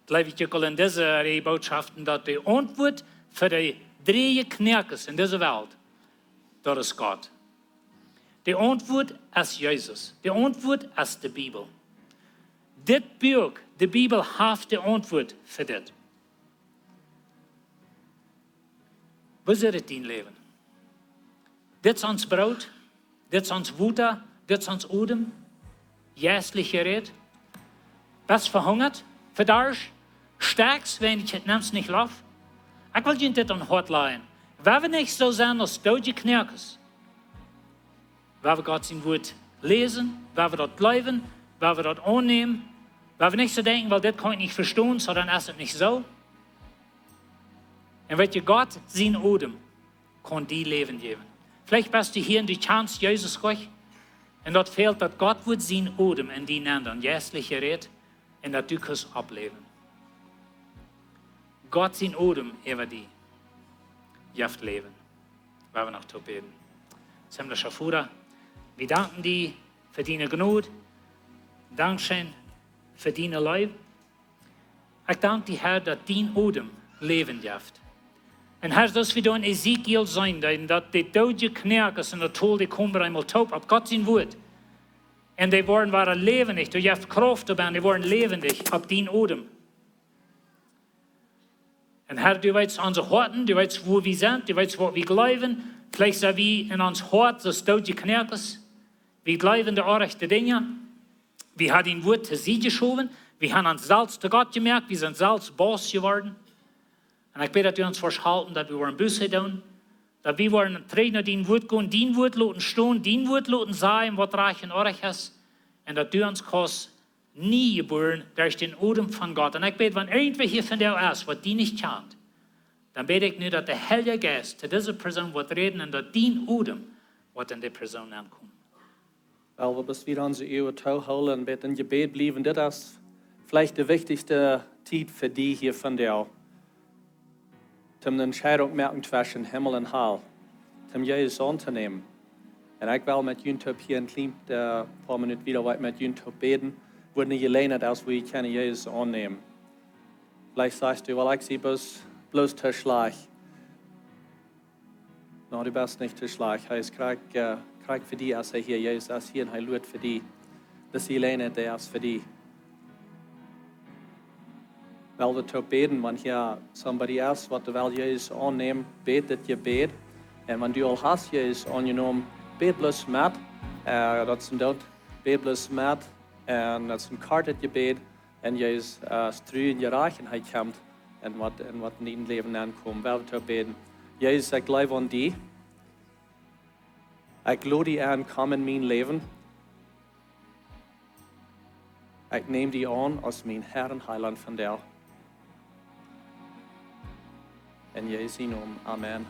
jleew ekj uk aul en dise Reaj Botschoften, daut de Auntwuat fa de dreeje Knoakes en dise Welt, daut es Gott. De Auntwuat es Jesus. De Auntwuat es de Bibel. Dit Buak, de Bibel, haft de Auntwuat fa dit. Woo es et en dien Läwen? Dit es ons Broot, dit es ons Wota, dit es ons Odem, jeistlich jerät. Best vehungat, vedarscht, stoakjst, wan du nich Loft nemst? Ekj well junt dit aum Hoat lajen. Wie woaren nich soo sennen aus doodje Knoakes. Wie woaren Gott sien Wuat läsen, wie woaren daut jleewen, wie woaren daut aunnämen, wie woaren nich soo denkjen: "Well, dit kaun ekj nich vestonen, soo dan es et nich soo." Un weet jie, Gott sien Odem kaun die Läwen jäwen. Veleicht best du hia un du kjanst Jesus nich. Un daut fält, daut Gott woat sien Odem en die nenn doonen, jeistlich jerät, un daut du kaust oppläwen. Gott sien Odem äwa die jeft Läwen. Wie woaren noch toop bäden. Himmlischa Voda, wie danken die fa diene Jnod. Dankscheen fa diene Leew. Ekj dank die, Herr, daut dien Odem Läwen jeft. Un Herr, soo aus wie doa en Ezekiel seenen, daut, daut de doodje Knoakes en daut Tol, dee kjeemen eemol toop opp Gott sien Wuat. Un dee woaren wada läwendich. Du jefst Krauft doabie, dee woaren läwendich opp dien Odem. Un Herr, du weetst onse Hoaten, du weetst, wua wie sent, du weetst, waut wie jleewen. Veleicht sent wie en ons Hoat soo aus doodje Knoakes. Wie jleewen de orrajchte Dinja. Wie haben dien Wuat to Sied jeschowen. Wie haben ons selfst to Gott jemoakt. Wie sent selfst Boss jeworden. Un ekj bäd, daut du ons woascht halpen, daut wie woaren Buße doonen. Daut wie woaren trigj no dien Wuat gonen, dien Wuat loten stonen, dien Wuat loten sajen, waut rajcht un orrajcht es. Un daut du ons kaust nie jebuaren derch dän Odem von Gott. Un ekj bäd, wan irjentwäa hia vondoag es, waut die nich kjant, dan bäd ekj nu, daut de Heilja Jeist to dise Persoon woat räden un daut dien Odem woat en de Persoon aunkomen. Well, wie bloos wada onse Uagen toohoolen un bät em Jebäd bliewen. Dit es veleicht de wichtichste Tiet fa die hia vondoag. Toom eene Entscheidunk moaken tweschen Himmel un Hal. Toom Jesus auntonämen. Un ekj well met junt toop hia een kjlien, äh, poa Minuten wieda, well ekj met junt toop bäden. Woat ne Jeläajenheit aus, wua jie kjennen Jesus aunnämen. Veleicht sajchst du: "Well, ekj sie bloos, bloos too schlajcht." No, du best nich too schlajcht. Hee es krakjt, äh, krakjt fa die, aus hee hia, Jesus es hia un hee luat fa die. Dise Jeläajenheit, dee es fa die. Well wie toop bäden, wan hia somebody es, waut well Jesus aunnämen, bät dit Jebäd. Un wan du aul hast Jesus aunjenomen, bät bloos met. Äh, daut es een Doot, bät bloos met. Un daut es een kortet Jebäd. Un Jesus, äh, es tru un jerajcht un hee kjemt un woat, un woat en dien Läwen aunkomen. Well wie toop bäden. Jesus, ekj jleew aun die. Ekj lod die aun, komm en mien Läwen. Ekj näm die aun aus mien Herr un Heilaunt vondoag. En Jesus sien Nomen. Amen.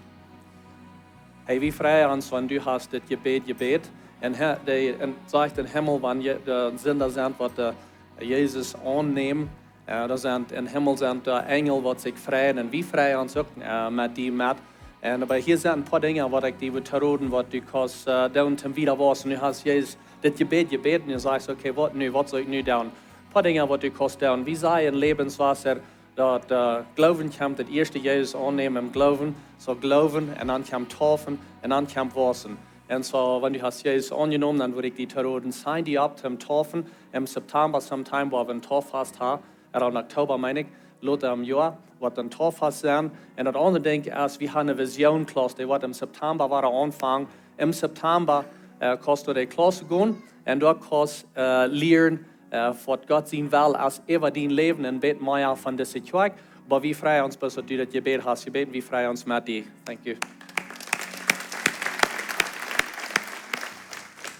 Hey, wie freien ons, wan du hast dit Jebäd jebät. Un hee, dee, un sajcht em Himmel, wan je, de Sinda sent, waut de Jesus aunnämen. Äh, doa sent em Himmel sent doa Enjel, waut sikj freien. Un wie freien ons uk, äh, met die met. Un, oba hia sent een poa Dinja, waut ekj die well to roden, waut du kaust, äh, doonen toom wieda wausen. Un du hast Jesus dit Jebäd jebät un du sajchst: "Okay, waut nu? Waut saul ekj nu doonen?" Een poa Dinja, waut du kaust doonen. Wie sajen en Läwenswota, daut, äh, Gloowen kjemt, daut ieeschte Jesus aunnämen em Gloowen, soo Gloowen, un dan kjemt Deepen, un dan kjemt Wausen. Un soo, wan du hast Jesus aunjenomen, dan wudd ekj die to roden, sign die opp toom Deepen. Em September sometime, woa wie een Deepfast haben, around Oktoba, meen ekj, lota em Joa, woat een Deepfast sennen. Un daut aundre Dinkj es, wie haben eene Vision Class, dee woat em September wada aunfangen. Em September, äh, kaust du de Class gonen un doa kaust, äh, lieren, äh, waut Gott sien Wellen es äwa dien Läwen un bät mea von dise Kjoakj. Oba wie freien ons, daut du dit Jebäd hast jebät. Wie freien ons met die. Thank you.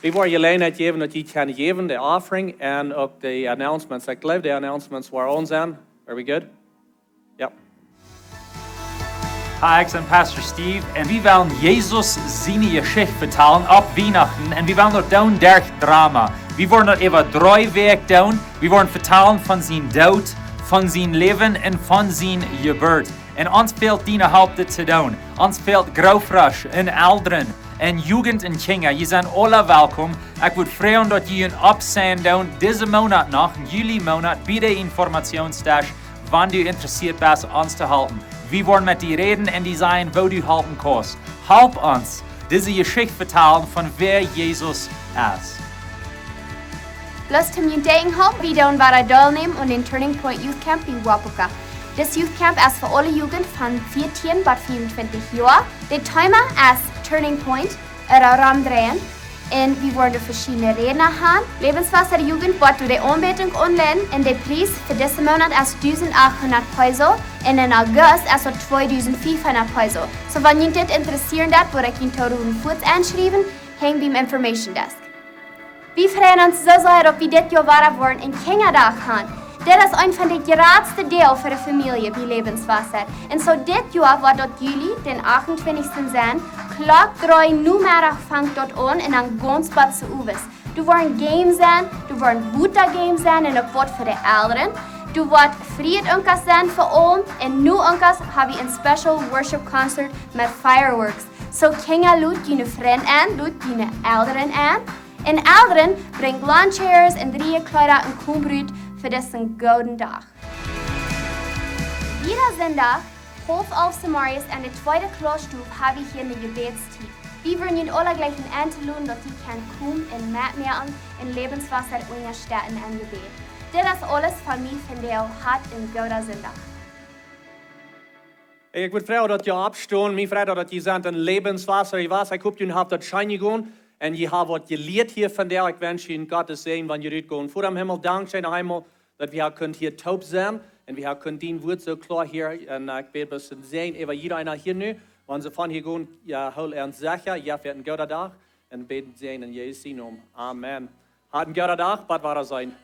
Wie woaren Jeläajenheit jäwen daut jie kjennen jäwen, de offering un uk de announcements. Ekj jleew de announcements woaren aun sennen. Are we good? Yep. Hi, ekj sie Pastor Steve un wie wellen Jesus siene Jeschicht vetalen opp Wienachten un wie wellen daut doonen derch Drama. Wie woaren daut äwa dree Wäakj doonen. Wie woaren vetalen von sien Doot, von sien Läwen un von sien Jeburt. Un ons fält diene Help dit to doonen. Ons fält Grootelren un Elren un Jugent un Kjinja. Jie sent aula welkom. Ekj wudd froagen daut jie een Opsien doonen disen Moonat noch, em Juli Moonat, bie de Informationsdesk, wan du interessieet best ons to halpen. Wie woaren met die räden un die sajen woo du halpen kaust. Help ons dise Jeschicht vetalen von wäa Jesus es. Bloos toom junt denkjen halpen, wie doonen wada deelnämen aun dän Turning Point Youth Camp bie Wapoka. Dis Youth Camp es fa aule Jugent von vieetieen bat vieeruntwintich Joa. De Thema es Turning Point, ooda Romdreien. Un wie woaren doa veschiedne Rädna han. Lebenswasser Jugent woat doa de Aunbädunk aunleiden un de Pries fa disen Moonat es dusent achthundat Peso un en August es daut tweedusentfiefhundat Peso. Soo, wan junt dit interessieren deit, wudd ekj junt tooroden fuaz aunschriewen, hinjen biem Information Desk. Wie freien ons soo sea daut wie dit Joa wada woaren een Kjinjadach han. Dit es een von de jratste Deel fa de Famielje bie Lebenswasser. Un soo dit Joa woat daut Juli, dän achtuntwintichsten sennen, Klock dree Nomeddach fangt daut aun un dan gaunz bat se owes. Doa woaren Games sennen, doa woaren Wota Games sennen un uk waut fa de Elren. Doa woat Friet Unkas sennen fa aulem un no Unkas ha wie een special worship concert met fireworks. Soo Kjinja, lod june Frind aun, lod june Elren aun. Un Elren, brinjt lawn chairs un Drieekleeda un komt rut fa disen gooden Dach. Jieda Sindach, haulf alf zemorjes en de tweede Klauss Stow ha wie hia ne Jebädstiet. Wie wellen junt aula jleichen aun to loden daut jie kjennen komen un metmoaken un Lebenswasser unjastetten em Jebäd. Dit es aules von mie vondoag. Hat een gooden Sindach. Ekj wudd froagen daut jie oppstonen. Mie freit daut jie sent en Lebenswasser jewast. Ekj hop jie haben daut scheen jegonen un jie haben waut jelieet hia vondoag. Ekj wensch junt Gott sienen Säajen wan jie rutgonen. Voda em Himmel, dankscheen eemol daut wie haben kunt hia toop sennen un wie haben kunt dien Wuat soo kloa hieren. Un ekj bäd bloos een Säajen äwa jieda eena hia nu. Wan see von hia gonen, jo, hool an secha, jo, fa een gooden Dach un bäd een Säajen en Jesus sienen Nomen. Amen. Hat een gooden Dach, bat wada seenen.